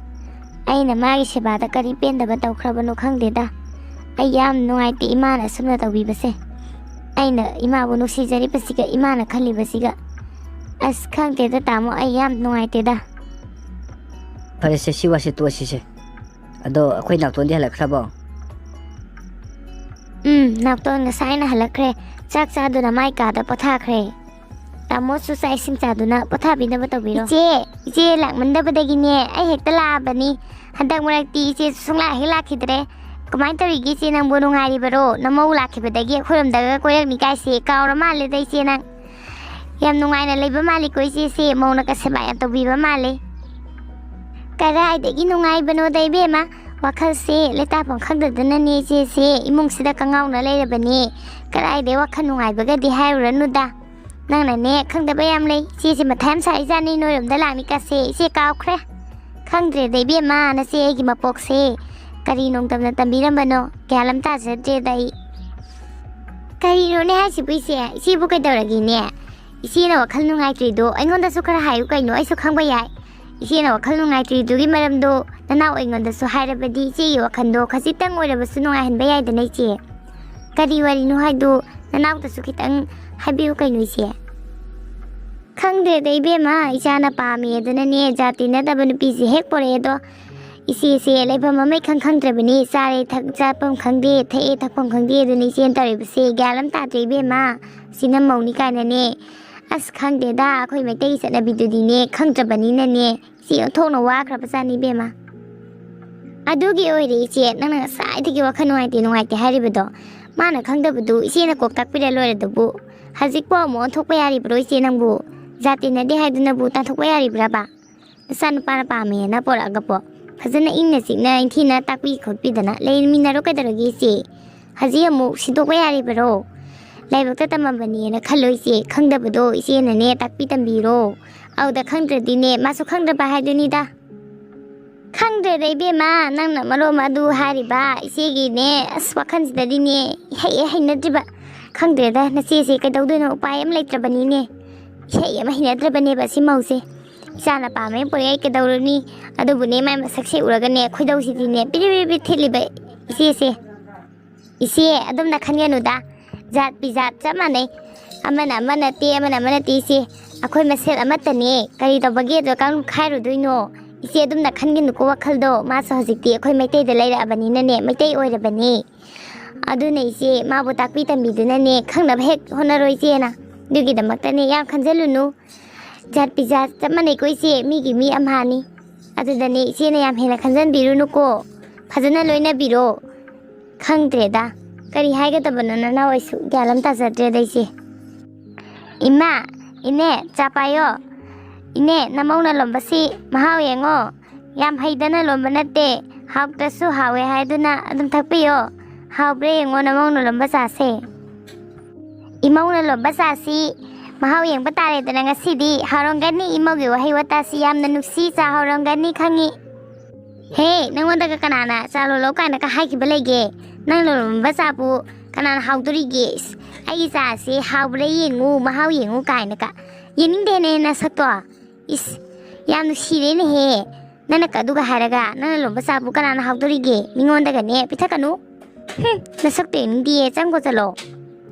ꯑꯩꯅ ꯃꯥꯒꯤ ꯁꯦꯕꯥꯗ ꯀꯔꯤ ꯄꯦꯟꯗꯕ ꯇꯧꯈ꯭ꯔꯕꯅꯣ ꯈꯪꯗꯦꯗ꯫ ꯑꯩ ꯌꯥꯝ ꯅꯨꯡꯉꯥꯏꯇꯦ ꯏꯃꯥꯅ ꯑꯁꯨꯝꯅ ꯇꯧꯕꯤꯕꯁꯦ꯫ ꯑꯩꯅ ꯏꯃꯥꯕꯨ ꯅꯨꯡꯁꯤꯖꯔꯤꯕꯁꯤꯒ ꯏꯃꯥꯅ ꯈꯜꯂꯤꯕꯁꯤꯒ꯫ ꯑꯁ ꯈꯪꯗꯦꯗ ꯇꯥꯃꯣ, ꯑꯩ ꯌꯥꯝ ꯅꯨꯡꯉꯥꯏꯇꯦꯗ꯫ ꯐꯔꯦꯁꯦ, ꯁꯤ ꯋꯥꯁꯦ ꯇꯣꯛꯑꯁꯤꯁꯦ꯫ ꯑꯗꯣ ꯑꯩꯈꯣꯏ ꯅꯥꯎꯇꯣꯟꯗꯤ ꯍꯜꯂꯛꯈ꯭ꯔꯕꯣ? ꯎꯝ, ꯅꯥꯎꯇꯣꯟ ꯉꯁꯥꯏꯅ ꯍꯜꯂꯛꯈ꯭ꯔꯦ꯫ ꯆꯥꯛ ꯆꯥꯗꯨꯅ ꯃꯥꯏ ꯀꯥꯗ ꯄꯣꯊꯥꯈ꯭ꯔꯦ꯫ ꯇꯥꯃꯣꯁꯨ ꯆꯥꯛ ꯏꯁꯤꯡ ꯆꯥꯗꯨꯅ ꯄꯣꯊꯥꯕꯤꯅꯕ ꯇꯧꯕꯤꯔꯣ꯫ ꯏꯆꯦ, ꯏꯆꯦ ꯂꯥꯛꯃꯟꯗꯕꯗꯒꯤꯅꯦ ꯑꯩ ꯍꯦꯛꯇ ꯂꯥꯛꯑꯕꯅꯤ꯫ ꯍꯟꯗꯛ ꯃꯔꯛꯇꯤ ꯏꯆꯦꯁꯨ ꯁꯨꯡꯂꯥꯛ ꯍꯦꯛ ꯂꯥꯛꯈꯤꯗ꯭ꯔꯦ꯫ ꯀꯃꯥꯏꯅ ꯇꯧꯔꯤꯒꯦ ꯏꯆꯦ, ꯅꯪꯕꯨ ꯅꯨꯡꯉꯥꯏꯔꯤꯕꯔꯣ? ꯅꯃꯧ ꯂꯥꯛꯈꯤꯕꯗꯒꯤ ꯑꯩꯈꯣꯏꯔꯣꯝꯗꯒ ꯀꯣꯏꯔꯛꯅꯤ ꯀꯥꯏꯁꯦ ꯀꯥꯎꯔ ꯃꯥꯜꯂꯦꯗ ꯏꯆꯦ ꯅꯪ꯫ ꯌꯥꯝ ꯅꯨꯡꯉꯥꯏꯅ ꯂꯩꯕ ꯃꯥꯜꯂꯤꯀꯣ ꯏꯆꯦꯁꯦ, ꯃꯧꯅꯒ ꯁꯦꯕꯥ ꯌꯥꯝ ꯇꯧꯕꯤꯕ ꯃꯥꯜꯂꯦ꯫ ꯀꯗꯥꯏꯗꯒꯤ ꯅꯨꯡꯉꯥꯏꯕꯅꯣꯗ ꯏꯕꯦꯝꯃ, ꯋꯥꯈꯜꯁꯦ ꯂꯩꯇꯥꯐꯝ ꯈꯪꯗꯗꯅꯅꯦ ꯏꯆꯦꯁꯦ ꯏꯃꯨꯡꯁꯤꯗ ꯀꯉꯥꯎꯅ ꯂꯩꯔꯕꯅꯦ꯫ ꯀꯗꯥꯏꯗꯩ ꯋꯥꯈꯜ ꯅꯨꯡꯉꯥꯏꯕꯒꯗꯤ ꯍꯥꯏꯔꯨꯔꯅꯨꯗ꯫ ꯅꯪꯅꯅꯦ ꯈꯪꯗꯕ ꯌꯥꯝ ꯂꯩ꯫ ꯏꯆꯦꯁꯦ ꯃꯊꯥ ꯌꯥꯝ ꯁꯥꯏꯖꯥꯠꯅꯤ ꯅꯣꯏꯔꯣꯝꯗ ꯂꯥꯛꯅꯤ ꯀꯥꯁꯦ꯫ ꯏꯆꯦ ꯀꯥꯎꯈ꯭ꯔꯦ꯫ ꯈꯪꯗ꯭ꯔꯦꯗ ꯏꯕꯦꯝꯃ, ꯅꯆꯦ ꯑꯩꯒꯤ ꯃꯄꯣꯛꯁꯦ ꯀꯔꯤ ꯅꯣꯡꯗꯝꯅ ꯇꯝꯕꯤꯔꯝꯕꯅꯣ? ꯒ꯭ꯌꯥꯟ ꯑꯃ ꯇꯥꯖꯗ꯭ꯔꯦꯗ ꯑꯩ꯫ ꯀꯔꯤꯅꯣꯅꯦ ꯍꯥꯏꯁꯤꯕꯨ ꯏꯆꯦ? ꯏꯆꯦꯕꯨ ꯀꯩꯗꯧꯔꯒꯦꯅꯦ? ꯏꯆꯦꯅ ꯋꯥꯈꯜ ꯅꯨꯡꯉꯥꯏꯇ꯭ꯔꯤꯗꯣ ꯑꯩꯉꯣꯟꯗꯁꯨ ꯈꯔ ꯍꯥꯏꯌꯨ ꯀꯩꯅꯣ, ꯑꯩꯁꯨ ꯈꯪꯕ ꯌꯥꯏ꯫ ꯏꯆꯦꯅ ꯋꯥꯈꯜ ꯅꯨꯡꯉꯥꯏꯇ꯭ꯔꯤꯗꯨꯒꯤ ꯃꯔꯝꯗꯣ ꯅꯅꯥꯎ ꯑꯩꯉꯣꯟꯗꯁꯨ ꯍꯥꯏꯔꯕꯗꯤ ꯏꯆꯦꯒꯤ ꯋꯥꯈꯜꯗꯣ ꯈꯖꯤꯛꯇꯪ ꯑꯣꯏꯔꯕꯁꯨ ꯅꯨꯡꯉꯥꯏꯍꯟꯕ ꯌꯥꯏꯗꯅ ꯏꯆꯦ꯫ ꯀꯔꯤ ꯋꯥꯔꯤꯅꯣ ꯍꯥꯏꯗꯣ ꯅꯅꯥꯎꯗꯁꯨ ꯈꯤꯇꯪ ꯍꯥꯏꯕꯤꯌꯨ ꯀꯩꯅꯣ ꯏꯆꯦ꯫ ꯈꯪꯗ꯭ꯔꯦꯗ ꯏꯕꯦꯝꯃ, ꯏꯆꯥꯅ ꯄꯥꯝꯃꯦ ꯑꯗꯨꯅꯅꯦ ꯖꯥꯠ ꯇꯤꯟꯅꯗꯕ ꯅꯨꯄꯤꯁꯦ ꯍꯦꯛ ꯄꯣꯔꯛꯑꯦ ꯑꯗꯣ꯫ ꯏꯆꯦꯁꯦ ꯂꯩꯐꯝ ꯑꯃ ꯏꯈꯪ ꯈꯪꯗ꯭ꯔꯕꯅꯤ, ꯆꯥꯔꯦ ꯊꯛ-, ꯆꯥꯐꯝ ꯈꯪꯗꯦ, ꯊꯛꯑꯦ ꯊꯛꯐꯝ ꯈꯪꯗꯦ ꯑꯗꯨꯅ ꯏꯆꯦꯅ ꯇꯧꯔꯤꯕꯁꯦ ꯒ꯭ꯌꯥꯟ ꯑꯃ ꯇꯥꯗ꯭ꯔꯦ ꯏꯕꯦꯝꯃ꯫ ꯁꯤꯅ ꯃꯧꯅꯤ ꯀꯥꯏꯅꯅꯦ ꯑꯁ, ꯈꯪꯗꯦꯗ, ꯑꯩꯈꯣꯏ ꯃꯩꯇꯩꯒꯤ ꯆꯠꯅꯕꯤꯗꯨꯗꯤꯅꯦ, ꯈꯪꯗ꯭ꯔꯕꯅꯤꯅꯅꯦ, ꯏꯆꯦ ꯑꯣꯟꯊꯣꯛꯅ ꯋꯥꯈ꯭ꯔꯕꯖꯥꯠꯅꯤ ꯏꯕꯦꯝꯃ꯫ ꯑꯗꯨꯒꯤ ꯑꯣꯏꯔꯦ ꯏꯆꯦ, ꯅꯪꯅ ꯉꯁꯥꯏꯗꯒꯤ ꯋꯥꯈꯜ ꯅꯨꯡꯉꯥꯏꯇꯦ ꯅꯨꯡꯉꯥꯏꯇꯦ ꯍꯥꯏꯔꯤꯕꯗꯣ꯫ ꯃꯥꯅ ꯈꯪꯗꯕꯗꯨ ꯏꯆꯦꯅ ꯀꯣꯛ ꯇꯥꯛꯄꯤꯔ ꯂꯣꯏꯔꯗꯨꯕꯨ꯫ ꯍꯧꯖꯤꯛꯄꯨ ꯑꯃꯨꯛ ꯑꯣꯟꯊꯣꯛꯄ ꯌꯥꯔꯤꯕ꯭ꯔꯣ ꯏꯆꯦ ꯅꯪꯕꯨ? ꯖꯥꯠ ꯇꯤꯟꯅꯗꯦ ꯍꯥꯏꯗꯨꯅꯕꯨ ꯇꯥꯟꯊꯣꯛꯄ ꯌꯥꯔꯤꯕ꯭ꯔꯕ? ꯅꯆꯥꯅꯨꯄꯥꯅ ꯄꯥꯝꯃꯦꯅ ꯄꯣꯔꯛꯑꯒ ꯄꯣ꯫ ꯐꯖꯅ ꯏꯪꯅ ꯆꯤꯛꯅ ꯏꯪꯊꯤꯅ ꯇꯥꯛꯄꯤ ꯈꯣꯠꯄꯤꯗꯅ ꯂꯩꯃꯤꯟꯅꯔꯣ ꯀꯩꯗꯧꯔꯒꯦ ꯏꯆꯦ? ꯍꯧꯖꯤꯛ ꯑꯃꯨꯛ ꯁꯤꯟꯗꯣꯛꯄ ꯌꯥꯔꯤꯕꯔꯣ? ꯂꯥꯏꯕꯛꯇ ꯇꯝꯃꯕꯅꯦꯅ ꯈꯜꯂꯣ ꯏꯆꯦ꯫ ꯈꯪꯗꯕꯗꯣ ꯏꯆꯦꯅꯅꯦ ꯇꯥꯛꯄꯤ ꯇꯝꯕꯤꯔꯣ꯫ ꯑꯧꯗ ꯈꯪꯗ꯭ꯔꯗꯤꯅꯦ ꯃꯥꯁꯨ ꯈꯪꯗ꯭ꯔꯕ ꯍꯥꯏꯗꯨꯅꯤꯗ꯫ ꯈꯪꯗ꯭ꯔꯦꯗ ꯏꯕꯦꯝꯃ, ꯅꯪꯅ ꯃꯔꯣꯝ ꯑꯗꯨ ꯍꯥꯏꯔꯤꯕ ꯏꯆꯦꯒꯤꯅꯦ꯫ ꯑꯁ, ꯋꯥꯈꯜꯁꯤꯗꯗꯤꯅꯦ ꯏꯍꯩ ꯍꯦꯛ ꯍꯩꯅꯗ꯭ꯔꯤꯕ꯫ ꯈꯪꯗ꯭ꯔꯦꯗ, ꯅꯆꯦꯁꯦ ꯀꯩꯗꯧꯗꯣꯏꯅꯣ, ꯎꯄꯥꯏ ꯑꯃ ꯂꯩꯇ꯭ꯔꯕꯅꯤꯅꯦ꯫ ꯏꯍꯩ ꯑꯃ ꯍꯩꯅꯗ꯭ꯔꯕꯅꯦꯕ ꯁꯤ ꯃꯧꯁꯦ꯫ ꯏꯆꯥꯅ ꯄꯥꯝꯃꯦ ꯄꯨꯔꯛꯑꯦ ꯀꯩꯗꯧꯔꯨꯅꯤ? ꯑꯗꯨꯕꯨꯅꯦ ꯃꯥꯏ ꯃꯁꯛꯁꯦ ꯎꯔꯒꯅꯦ ꯈꯣꯏꯗꯧꯁꯤꯗꯤꯅꯦ ꯄꯤꯔꯤ ꯄꯤꯔꯤ ꯄꯤꯔꯤ ꯊꯤꯠꯂꯤꯕ ꯏꯆꯦꯁꯦ꯫ ꯏꯆꯦ, ꯑꯗꯨꯝꯅ ꯈꯟꯒꯅꯨꯗ꯫ ꯖꯥꯠ ꯕꯤꯖꯥꯠ ꯆꯞ ꯃꯥꯟꯅꯩ꯫ ꯑꯃꯅ ꯑꯃ ꯅꯠꯇꯦ, ꯑꯃꯅ ꯑꯃ ꯅꯠꯇꯦ ꯏꯆꯦ꯫ ꯑꯩꯈꯣꯏ ꯃꯁꯦꯜ ꯑꯃꯠꯇꯅꯦ꯫ ꯀꯔꯤ ꯇꯧꯕꯒꯤ ꯑꯗꯨ ꯀꯥꯡꯂꯨꯞ ꯈꯥꯏꯔꯨꯗꯣꯏꯅꯣ? ꯏꯆꯦ, ꯑꯗꯨꯝꯅ ꯈꯟꯒꯅꯨꯀꯣ ꯋꯥꯈꯜꯗꯣ꯫ ꯃꯥꯁꯨ ꯍꯧꯖꯤꯛꯇꯤ ꯑꯩꯈꯣꯏ ꯃꯩꯇꯩꯗ ꯂꯩꯔꯛꯑꯕꯅꯤꯅꯅꯦ, ꯃꯩꯇꯩ ꯑꯣꯏꯔꯕꯅꯤ꯫ ꯑꯗꯨꯅ ꯏꯆꯦ, ꯃꯥꯕꯨ ꯇꯥꯛꯄꯤ ꯇꯝꯕꯤꯗꯨꯅꯅꯦ, ꯈꯪꯅꯕ ꯍꯦꯛ ꯍꯣꯠꯅꯔꯣ ꯏꯆꯦꯅ꯫ ꯑꯗꯨꯒꯤꯗꯃꯛꯇꯅꯦ ꯌꯥꯝ ꯈꯟꯖꯜꯂꯨꯅꯨ꯫ ꯖꯥꯠ ꯕꯤꯖꯥꯠ ꯆꯞ ꯃꯥꯟꯅꯩꯀꯣ ꯏꯆꯦ, ꯃꯤꯒꯤ ꯃꯤ ꯑꯝꯍꯥꯅꯤ꯫ ꯑꯗꯨꯗꯅꯦ ꯏꯆꯦꯅ ꯌꯥꯝ ꯍꯦꯟꯅ ꯈꯟꯖꯟꯕꯤꯔꯨꯅꯨꯀꯣ, ꯐꯖꯅ ꯂꯣꯏꯅꯕꯤꯔꯣ꯫ ꯈꯪꯗ꯭ꯔꯦꯗ, ꯀꯔꯤ ꯍꯥꯏꯒꯗꯕꯅꯣ ꯅꯅꯥꯎ ꯑꯩꯁꯨ ꯒ꯭ꯌꯥꯟ ꯑꯃ ꯇꯥꯖꯗ꯭ꯔꯦꯗ ꯏꯆꯦ꯫ ꯏꯃꯥ, ꯏꯅꯦ, ꯆꯥ ꯄꯥꯏꯌꯣ꯫ ꯏꯅꯦ, ꯅꯃꯧꯅ ꯂꯣꯝꯕꯁꯤ ꯃꯍꯥꯎ ꯌꯦꯡꯉꯣ꯫ ꯌꯥꯝ ꯍꯩꯗꯅ ꯂꯣꯝꯕ ꯅꯠꯇꯦ, ꯍꯥꯎꯇ꯭ꯔꯁꯨ ꯍꯥꯎꯋꯦ ꯍꯥꯏꯗꯨꯅ ꯑꯗꯨꯝ ꯊꯛꯄꯤꯌꯣ꯫ ꯍꯥꯎꯕ꯭ꯔꯥ ꯌꯦꯡꯉꯣ ꯅꯃꯧꯅ ꯂꯣꯝꯕ ꯆꯥꯁꯦ꯫ ꯏꯃꯧꯅ ꯂꯣꯝꯕ ꯆꯥꯁꯤ ꯃꯍꯥꯎ ꯌꯦꯡꯕ ꯇꯥꯔꯦꯗꯅ ꯉꯁꯤꯗꯤ꯫ ꯍꯥꯎꯔꯝꯒꯅꯤ, ꯏꯃꯧꯒꯤ ꯋꯥꯍꯩ ꯋꯥꯇꯥꯁꯤ ꯌꯥꯝꯅ ꯅꯨꯡꯁꯤ, ꯆꯥ ꯍꯥꯎꯔꯝꯒꯅꯤ ꯈꯪꯉꯤ꯫ ꯍꯦ, ꯅꯪꯉꯣꯟꯗꯒ ꯀꯅꯥꯅ ꯆꯥ ꯂꯣꯜꯂꯣ ꯀꯥꯏꯅꯒ ꯍꯥꯏꯈꯤꯕ ꯂꯩꯒꯦ? ꯅꯪ ꯂꯣꯜꯂꯝꯕ ꯆꯥꯕꯨ ꯀꯅꯥꯅ ꯍꯥꯎꯗꯣꯔꯤꯒꯦ? ꯏꯁ, ꯑꯩꯒꯤ ꯆꯥꯁꯦ ꯍꯥꯎꯕ꯭ꯔꯥ ꯌꯦꯡꯉꯨ, ꯃꯍꯥꯎ ꯌꯦꯡꯉꯨ ꯀꯥꯏꯅꯒ꯫ ꯌꯦꯡꯅꯤꯡꯗꯦꯅꯦ ꯅꯁꯛꯇꯣ꯫ ꯏꯁ, ꯌꯥꯝ ꯅꯨꯡꯁꯤꯔꯦꯅꯦꯍꯦ꯫ ꯅꯪꯅ ꯑꯗꯨꯒ ꯍꯥꯏꯔꯒ, ꯅꯪꯅ ꯂꯣꯟꯕ ꯆꯥꯕꯨ ꯀꯅꯥꯅ ꯍꯥꯎꯗꯣꯔꯤꯒꯦ? ꯃꯤꯉꯣꯟꯗꯒꯅꯦ ꯄꯤꯊꯛꯀꯅꯨ꯫ ꯍꯨꯝ, ꯅꯁꯛꯇꯣ ꯌꯦꯡꯅꯤꯡꯗꯤꯌꯦ, ꯆꯪꯒꯣ ꯆꯠꯂꯣ꯫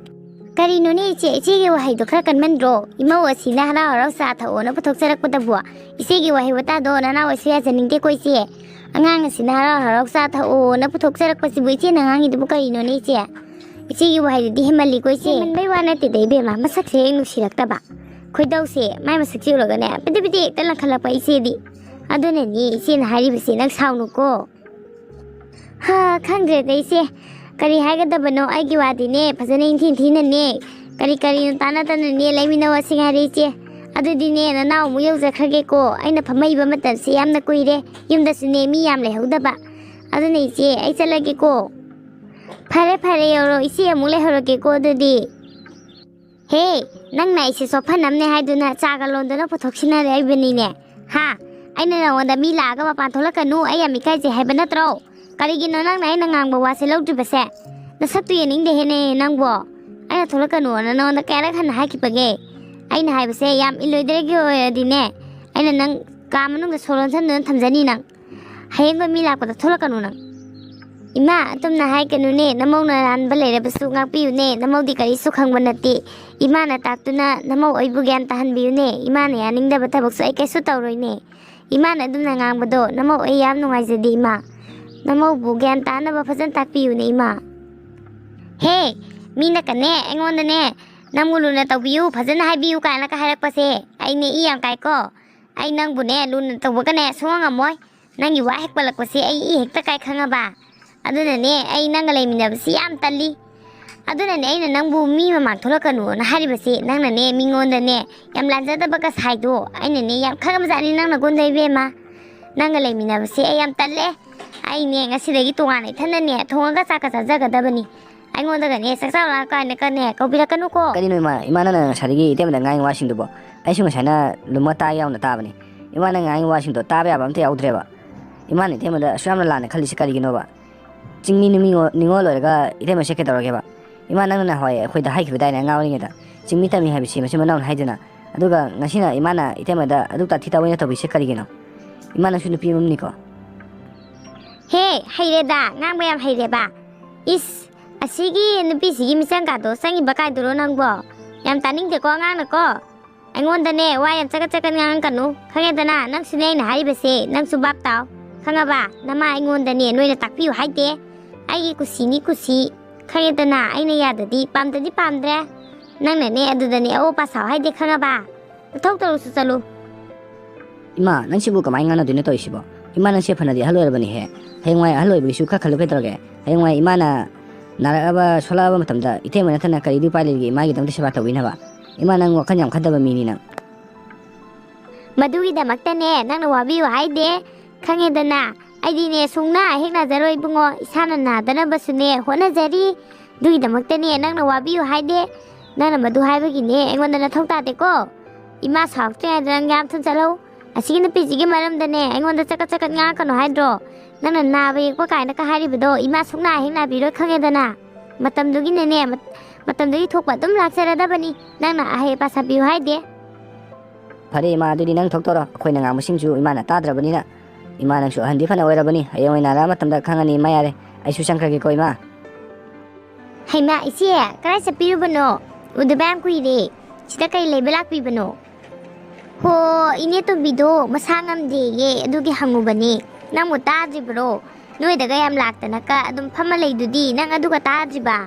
ꯀꯔꯤꯅꯣꯅꯦ ꯏꯆꯦ, ꯏꯆꯦꯒꯤ ꯋꯥꯍꯩꯗꯣ ꯈꯔ ꯀꯟꯃꯟꯗ꯭ꯔꯣ? ꯏꯃꯧ ꯑꯁꯤꯅ ꯍꯔꯥꯎ ꯍꯔꯥꯎ ꯆꯥ ꯊꯛꯑꯣꯅ ꯄꯨꯊꯣꯛꯆꯔꯛꯄꯗꯕꯨ ꯏꯆꯦꯒꯤ ꯋꯥꯍꯩ ꯋꯥꯇꯥꯗꯣ ꯅꯅꯥꯎ ꯑꯩꯁꯨ ꯌꯥꯖꯅꯤꯡꯗꯦꯀꯣ ꯏꯆꯦ꯫ ꯑꯉꯥꯡ ꯑꯁꯤꯅ ꯍꯔꯥꯎ ꯍꯔꯥꯎ ꯆꯥ ꯊꯛꯑꯣꯅ ꯄꯨꯊꯣꯛꯆꯔꯛꯄꯁꯤꯕꯨ ꯏꯆꯦꯅ ꯉꯥꯡꯉꯤꯗꯨꯕꯨ ꯀꯔꯤꯅꯣꯅꯦ ꯏꯆꯦ? ꯏꯆꯦꯒꯤ ꯋꯥꯍꯩꯗꯨꯗꯤ ꯍꯦꯟꯃꯜꯂꯤꯀꯣ ꯏꯆꯦ꯫ ꯍꯦꯟꯃꯟꯕꯩ ꯋꯥ ꯅꯠꯇꯦꯗ ꯏꯕꯦꯝꯃ, ꯃꯁꯛꯁꯦ ꯍꯦꯛ ꯅꯨꯡꯁꯤꯔꯛꯇꯕ꯫ ꯈꯣꯏꯗꯧꯁꯦ ꯃꯥꯏ ꯃꯁꯛꯁꯦ ꯎꯔꯒꯅꯦ ꯄꯤꯗꯤ ꯄꯤꯗꯤ ꯍꯦꯛꯇ ꯂꯪꯈꯠꯂꯛꯄ ꯏꯆꯦꯗꯤ꯫ ꯑꯗꯨꯅꯅꯤ ꯏꯆꯦꯅ ꯍꯥꯏꯔꯤꯕꯁꯦ, ꯅꯪ ꯁꯥꯎꯅꯨꯀꯣ꯫ ꯍꯥ, ꯈꯪꯗ꯭ꯔꯦꯗ ꯏꯆꯦ, ꯀꯔꯤ ꯍꯥꯏꯒꯗꯕꯅꯣ? ꯑꯩꯒꯤ ꯋꯥꯗꯤꯅꯦ ꯐꯖꯅ ꯏꯟꯊꯤ ꯊꯤꯅꯅꯦ ꯀꯔꯤ ꯀꯔꯤꯅꯣ ꯇꯥꯟꯅꯗꯅꯅꯦ ꯂꯩꯃꯤꯟꯅꯧ ꯑꯁꯤ ꯉꯥꯏꯔꯦ ꯏꯆꯦ꯫ ꯑꯗꯨꯗꯤꯅꯦ ꯅꯅꯥꯎ ꯑꯃꯨꯛ ꯌꯧꯖꯈ꯭ꯔꯒꯦꯀꯣ꯫ ꯑꯩꯅ ꯐꯝꯃꯛꯏꯕ ꯃꯇꯝꯁꯤ ꯌꯥꯝꯅ ꯀꯨꯏꯔꯦ, ꯌꯨꯝꯗꯁꯨꯅꯦ ꯃꯤ ꯌꯥꯝ ꯂꯩꯍꯧꯗꯕ꯫ ꯑꯗꯨꯅ ꯏꯆꯦ ꯑꯩ ꯆꯠꯂꯒꯦꯀꯣ꯫ ꯐꯔꯦ ꯐꯔꯦ, ꯌꯧꯔꯣ ꯏꯆꯦ, ꯑꯃꯨꯛ ꯂꯩꯍꯧꯔꯒꯦꯀꯣ ꯑꯗꯨꯗꯤ꯫ ꯍꯦ, ꯅꯪꯅ ꯑꯩꯁꯦ ꯆꯣꯞꯐꯟꯅꯕꯅꯦ ꯍꯥꯏꯗꯨꯅ ꯆꯥꯒ ꯂꯣꯟꯗꯨꯅ ꯄꯨꯊꯣꯛꯁꯤꯟꯅꯔꯛꯏꯕꯅꯤꯅꯦ꯫ ꯍꯥ? ꯑꯩꯅ ꯅꯉꯣꯟꯗ ꯃꯤ ꯂꯥꯛꯑꯒ ꯃꯄꯥꯟ ꯊꯣꯛꯂꯛꯀꯅꯨ, ꯑꯩ ꯌꯥꯝ ꯏꯀꯥꯏꯖꯩ ꯍꯥꯏꯕ ꯅꯠꯇ꯭ꯔꯣ? ꯀꯔꯤꯒꯤꯅꯣ ꯅꯪꯅ ꯑꯩꯅ ꯉꯥꯡꯕ ꯋꯥꯁꯦ ꯂꯧꯗ꯭ꯔꯤꯕꯁꯦ? ꯅꯁꯛꯇꯨ ꯌꯦꯡꯅꯤꯡꯗꯦꯍꯦꯅꯦ ꯅꯪꯕꯣ꯫ ꯑꯩꯅ ꯊꯣꯛꯂꯛꯀꯅꯨꯅ ꯅꯉꯣꯟꯗ ꯀꯌꯥꯔꯛ ꯍꯟꯅ ꯍꯥꯏꯈꯤꯕꯒꯦ? ꯑꯩꯅ ꯍꯥꯏꯕꯁꯦ ꯌꯥꯝ ꯏꯜꯂꯣꯏꯗ꯭ꯔꯒꯦ ꯑꯣꯏꯔꯗꯤꯅꯦ, ꯑꯩꯅ ꯅꯪ ꯀꯥ ꯃꯅꯨꯡꯗ ꯁꯣ ꯂꯣꯟꯁꯟꯗꯨꯅ ꯊꯝꯖꯅꯤ ꯅꯪ꯫ ꯍꯌꯦꯡ ꯃꯤ ꯂꯥꯛꯄꯗ ꯊꯣꯛꯂꯛꯀꯅꯨ ꯅꯪ꯫ ꯏꯃꯥ, ꯑꯗꯨꯝꯅ ꯍꯥꯏꯒꯅꯨꯅꯦ, ꯅꯃꯧꯅ ꯑꯔꯥꯟꯕ ꯂꯩꯔꯕꯁꯨ ꯉꯥꯛꯄꯤꯌꯨꯅꯦ, ꯅꯃꯧꯗꯤ ꯀꯔꯤꯁꯨ ꯈꯪꯕ ꯅꯠꯇꯦ꯫ ꯏꯃꯥꯅ ꯇꯥꯛꯇꯨꯅ ꯅꯃꯧ ꯑꯩꯕꯨ ꯒ꯭ꯌꯥꯟ ꯇꯥꯍꯟꯕꯤꯌꯨꯅꯦ, ꯏꯃꯥꯅ ꯌꯥꯅꯤꯡꯗꯕ ꯊꯕꯛꯁꯨ ꯑꯩ ꯀꯩꯁꯨ ꯇꯧꯔꯣꯏꯅꯦ꯫ ꯏꯃꯥꯅ ꯑꯗꯨꯝꯅ ꯉꯥꯡꯕꯗꯣ ꯅꯃꯧ ꯑꯩ ꯌꯥꯝ ꯅꯨꯡꯉꯥꯏꯖꯗꯦ ꯏꯃꯥ꯫ ꯅꯃꯧꯕꯨ ꯒ꯭ꯌꯥꯟ ꯇꯥꯅꯕ ꯐꯖꯅ ꯇꯥꯛꯄꯤꯌꯨꯅꯦ ꯏꯃꯥ꯫ ꯍꯦ, ꯃꯤꯅꯀꯅꯦ ꯑꯩꯉꯣꯟꯗꯅꯦ ꯅꯪꯕꯨ ꯂꯨꯅ ꯇꯧꯕꯤꯌꯨ, ꯐꯖꯅ ꯍꯥꯏꯕꯤꯌꯨ ꯀꯥꯏꯅꯒ ꯍꯥꯏꯔꯛꯄꯁꯦ ꯑꯩꯅꯦ ꯏ ꯌꯥꯝ ꯀꯥꯏꯀꯣ꯫ ꯑꯩ ꯅꯪꯕꯨꯅꯦ ꯂꯨꯅ ꯇꯧꯕꯒꯅꯦ ꯁꯨꯡꯉꯝ ꯉꯝꯃꯣꯏ꯫ ꯅꯪꯒꯤ ꯋꯥ ꯍꯦꯛ ꯄꯜꯂꯛꯄꯁꯦ ꯑꯩ ꯏ ꯍꯦꯛꯇ ꯀꯥꯏ ꯈꯪꯉꯕ? ꯑꯗꯨꯅꯅꯦ ꯑꯩ ꯅꯪꯒ ꯂꯩꯃꯤꯟꯅꯕꯁꯤ ꯌꯥꯝ ꯇꯜꯂꯤ꯫ ꯑꯗꯨꯅꯅꯦ ꯑꯩꯅ ꯅꯪꯕꯨ ꯃꯤ ꯃꯃꯥꯡ ꯊꯣꯛꯂꯛꯀꯅꯨꯅ ꯍꯥꯏꯔꯤꯕꯁꯦ꯫ ꯅꯪꯅꯅꯦ ꯃꯤꯉꯣꯟꯗꯅꯦ ꯌꯥꯝ ꯂꯥꯟꯖꯗꯕꯒ ꯁꯥꯏꯗꯣ ꯑꯩꯅꯅꯦ ꯌꯥꯝ ꯈꯪꯉꯕꯖꯥꯠꯅꯤ ꯅꯪ ꯅꯒꯨꯟꯗꯣ ꯏꯕꯦꯝꯃ꯫ ꯅꯪꯒ ꯂꯩꯃꯤꯟꯅꯕꯁꯦ ꯑꯩ ꯌꯥꯝ ꯇꯜꯂꯦ꯫ ꯑꯩꯅꯦ ꯉꯁꯤꯗꯒꯤ ꯇꯣꯉꯥꯟꯅ ꯏꯊꯟꯗꯅꯦ ꯊꯣꯡꯉꯒ ꯆꯥꯛꯀ ꯆꯥꯖꯒꯗꯕꯅꯤ꯫ ꯑꯩꯉꯣꯟꯗꯒꯅꯦ ꯆꯥꯛ ꯆꯥꯎ ꯂꯥꯛꯑꯣ ꯀꯥꯏꯅꯒꯅꯦ ꯀꯧꯕꯤꯔꯛꯀꯅꯨꯀꯣ꯫ ꯀꯔꯤꯅꯣ ꯏꯃꯥ? ꯏꯃꯥꯅ ꯉꯁꯥꯏꯗꯒꯤ ꯏꯇꯩꯃꯗ ꯉꯥꯡꯉꯤ ꯋꯥꯁꯤꯡꯗꯨꯕꯣ? ꯑꯩꯁꯨ ꯉꯁꯥꯏꯅ ꯂꯨꯝꯃ ꯇꯥ ꯌꯥꯎꯅ ꯇꯥꯕꯅꯤ꯫ ꯏꯃꯥꯅ ꯉꯥꯡꯉꯤ ꯋꯥꯁꯤꯡꯗꯣ ꯇꯥꯕ ꯌꯥꯕ ꯑꯝꯇ ꯌꯥꯎꯗ꯭ꯔꯦꯕ꯫ ꯏꯃꯥꯅ ꯏꯇꯩꯃꯗ ꯑꯁꯨꯛ ꯌꯥꯝꯅ ꯂꯥꯟꯅ ꯈꯜꯂꯤꯁꯤ ꯀꯔꯤꯒꯤꯅꯣꯕ? ꯆꯤꯡꯃꯤ ꯅꯨꯃꯤ ꯉꯣ-, ꯅꯤꯉꯣꯜ ꯑꯣꯏꯔꯒ ꯏꯇꯩꯃꯁꯦ ꯀꯩꯗꯧꯔꯒꯦꯕ? ꯏꯃꯥ, ꯅꯪꯅ ꯅꯍꯥꯟꯋꯥꯏ ꯑꯩꯈꯣꯏꯗ ꯍꯥꯏꯈꯤꯕꯗꯥꯏꯅꯦ ꯑꯉꯥꯡ ꯑꯣꯏꯔꯤꯉꯩꯗ, "ꯆꯤꯡꯃꯤ ꯇꯝꯃꯤ ꯍꯥꯏꯕꯁꯤ ꯃꯆꯤꯟ ꯃꯅꯥꯎꯅꯤ" ꯍꯥꯏꯗꯨꯅ꯫ ꯑꯗꯨꯒ ꯉꯁꯤꯅ ꯏꯃꯥꯅ ꯏꯇꯩꯃꯗ ꯑꯗꯨꯛ ꯇꯥꯊꯤ ꯇꯥꯑꯣꯏꯅ ꯇꯧꯕꯤꯁꯦ ꯀꯔꯤꯒꯤꯅꯣ? ꯏꯃꯥ, ꯅꯪꯁꯨ ꯅꯨꯄꯤ ꯑꯃꯅꯤꯀꯣ꯫ ꯍꯦ, ꯍꯩꯔꯦꯗ, ꯉꯥꯡꯕ ꯌꯥꯝ ꯍꯩꯔꯦꯕ꯫ ꯏꯁ, ꯑꯁꯤꯒꯤ ꯅꯨꯄꯤꯁꯤꯒꯤ ꯃꯤꯆꯪ ꯀꯥꯗꯣ ꯆꯪꯉꯤꯕ ꯀꯥꯏꯗꯨꯔꯣ ꯅꯪꯕꯣ? ꯌꯥꯝ ꯇꯥꯅꯤꯡꯗꯦꯀꯣ ꯑꯉꯥꯡꯅꯀꯣ꯫ ꯑꯩꯉꯣꯟꯗꯅꯦ ꯋꯥ ꯌꯥꯝ ꯆꯒꯠ ꯆꯒꯠ ꯉꯥꯡꯉꯛꯀꯅꯨ, ꯈꯪꯉꯦꯗꯅ? ꯅꯪꯁꯨꯅꯦ ꯑꯩꯅ ꯍꯥꯏꯔꯤꯕꯁꯦ, ꯅꯪꯁꯨ ꯚꯥꯞ ꯇꯥꯎ, ꯈꯪꯉꯕ? ꯅꯃꯥ ꯑꯩꯉꯣꯟꯗꯅꯦ ꯅꯣꯏꯅ ꯇꯥꯛꯄꯤꯌꯨ ꯍꯥꯏꯗꯦ꯫ ꯑꯩꯒꯤ ꯀꯨꯁꯤꯅꯤ ꯀꯨꯁꯤ, ꯈꯪꯉꯦꯗꯅ? ꯑꯩꯅ ꯌꯥꯗꯗꯤ ꯄꯥꯝꯗꯗꯤ ꯄꯥꯝꯗ꯭ꯔꯦ꯫ ꯅꯪꯅꯅꯦ ꯑꯗꯨꯗꯅꯦ ꯑꯑꯣꯄꯥ ꯁꯥꯎ ꯍꯥꯏꯗꯦ, ꯈꯪꯉꯕ? ꯅꯊꯧ ꯇꯧꯔꯨꯁꯨ ꯆꯠꯂꯨ꯫ ꯏꯃꯥ, ꯅꯪꯁꯤꯕꯨ ꯀꯃꯥꯏꯅ ꯉꯥꯡꯅꯗꯣꯏꯅꯣ ꯇꯧꯔꯤꯁꯤꯕꯣ? ꯏꯃꯥ, ꯅꯪꯁꯦ ꯐꯅꯗꯤ ꯑꯍꯜ ꯑꯣꯏꯔꯕꯅꯤꯍꯦ꯫ ꯍꯌꯦꯡꯋꯥꯏ ꯑꯍꯜ ꯑꯣꯏꯕꯒꯤꯁꯨ ꯈꯔ ꯈꯜꯂꯨ ꯀꯩꯗꯧꯔꯒꯦ? ꯍꯌꯦꯡꯋꯥꯏ ꯏꯃꯥꯅ ꯅꯥꯔꯛꯑꯕ ꯁꯣꯜꯂꯛꯑꯕ ꯃꯇꯝꯗ ꯏꯇꯩꯃ ꯅꯠꯇꯅ ꯀꯔꯤꯗꯤ ꯎꯄꯥꯏ ꯂꯩꯔꯤꯒꯦ ꯏꯃꯥꯒꯤꯗꯃꯛꯇ ꯁꯦꯕꯥ ꯇꯧꯕꯤꯅꯕ? ꯏꯃꯥ, ꯅꯪ ꯋꯥꯈꯜ ꯌꯥꯝ ꯈꯟꯗꯕ ꯃꯤꯅꯤ ꯅꯪ꯫ ꯃꯗꯨꯒꯤꯗꯃꯛꯇꯅꯦ ꯅꯪꯅ ꯋꯥꯕꯤꯌꯨ ꯍꯥꯏꯗꯦ, ꯈꯪꯉꯦꯗꯅ꯫ ꯑꯩꯗꯤꯅꯦ ꯁꯨꯡꯅꯥ ꯍꯦꯛ ꯅꯥꯖꯔꯣꯏ ꯏꯕꯨꯡꯉꯣ, ꯏꯁꯥꯅ ꯅꯥꯗꯅꯕꯁꯨꯅꯦ ꯍꯣꯠꯅꯖꯔꯤ꯫ ꯑꯗꯨꯒꯤꯗꯃꯛꯇꯅꯦ ꯅꯪꯅ ꯋꯥꯕꯤꯌꯨ ꯍꯥꯏꯗꯦ꯫ ꯅꯪꯅ ꯃꯗꯨ ꯍꯥꯏꯕꯒꯤꯅꯦ ꯑꯩꯉꯣꯟꯗ ꯅꯊꯧ ꯇꯥꯗꯦꯀꯣ꯫ ꯏꯃꯥ ꯁꯥꯎꯔꯛꯇ꯭ꯔꯤꯉꯩꯗ ꯅꯪ ꯌꯥꯝ ꯊꯨꯅ ꯆꯠꯍꯧ꯫ ꯑꯁꯤꯒꯤ ꯅꯨꯄꯤꯁꯤꯒꯤ ꯃꯔꯝꯗꯅꯦ ꯑꯩꯉꯣꯟꯗ ꯆꯀꯠ ꯆꯀꯠ ꯉꯥꯡꯉꯛꯀꯅꯨ ꯍꯥꯏꯗ꯭ꯔꯣ? ꯅꯪꯅ ꯅꯥꯕ ꯌꯦꯛꯄ ꯀꯥꯏꯅꯒ ꯍꯥꯏꯔꯤꯕꯗꯣ ꯏꯃꯥ ꯁꯨꯡꯅꯥ ꯍꯦꯛ ꯅꯥꯕꯤꯔꯣꯏ, ꯈꯪꯉꯦꯗꯅ꯫ ꯃꯇꯝꯗꯨꯒꯤꯅꯦꯅꯦ, ꯃꯠ-, ꯃꯇꯝꯗꯨꯒꯤ ꯊꯣꯛꯄ ꯑꯗꯨꯝ ꯂꯥꯛꯆꯔꯗꯕꯅꯤ꯫ ꯅꯪꯅ ꯑꯍꯩ ꯑꯄꯥ ꯁꯥꯕꯤꯌꯨ ꯍꯥꯏꯗꯦ꯫ ꯐꯔꯦ ꯏꯃꯥ, ꯑꯗꯨꯗꯤ ꯅꯪ ꯊꯣꯛꯇꯣꯔꯣ, ꯑꯩꯈꯣꯏꯅ ꯉꯥꯡꯕꯁꯤꯡꯁꯨ ꯏꯃꯥꯅ ꯇꯥꯗ꯭ꯔꯕꯅꯤꯅ꯫ ꯏꯃꯥ, ꯅꯪꯁꯨ ꯑꯍꯟꯗꯤ ꯐꯅ ꯑꯣꯏꯔꯕꯅꯤ, ꯍꯌꯦꯡ ꯑꯣꯏꯅ ꯅꯥꯔꯛꯑ ꯃꯇꯝꯗ ꯈꯪꯉꯅꯤ ꯏꯃꯥ, ꯌꯥꯔꯦ꯫ ꯑꯩꯁꯨ ꯆꯪꯈ꯭ꯔꯒꯦꯀꯣ ꯏꯃꯥ꯫ ꯍꯩꯃꯥ, ꯏꯆꯦ, ꯀꯗꯥꯏ ꯆꯠꯄꯤꯔꯨꯕꯅꯣ? ꯎꯗꯕ ꯌꯥꯝ ꯀꯨꯏꯔꯦ꯫ ꯁꯤꯗ ꯀꯩ ꯂꯩꯕ ꯂꯥꯛꯄꯤꯕꯅꯣ? ꯍꯣ, ꯏꯅꯦ ꯇꯣꯝꯕꯤꯗꯣ ꯃꯁꯥ ꯉꯝꯗꯦꯌꯦ, ꯑꯗꯨꯒꯤ ꯍꯪꯉꯨꯕꯅꯦ꯫ ꯅꯪꯕꯨ ꯇꯥꯗ꯭ꯔꯤꯕ꯭ꯔꯣ? ꯅꯣꯏꯗꯒ ꯌꯥꯝ ꯂꯥꯛꯇꯅꯀ ꯑꯗꯨꯝ ꯐꯝꯃ ꯂꯩꯗꯨꯗꯤ, ꯅꯪ ꯑꯗꯨꯒ ꯇꯥꯗ꯭ꯔꯤꯕ?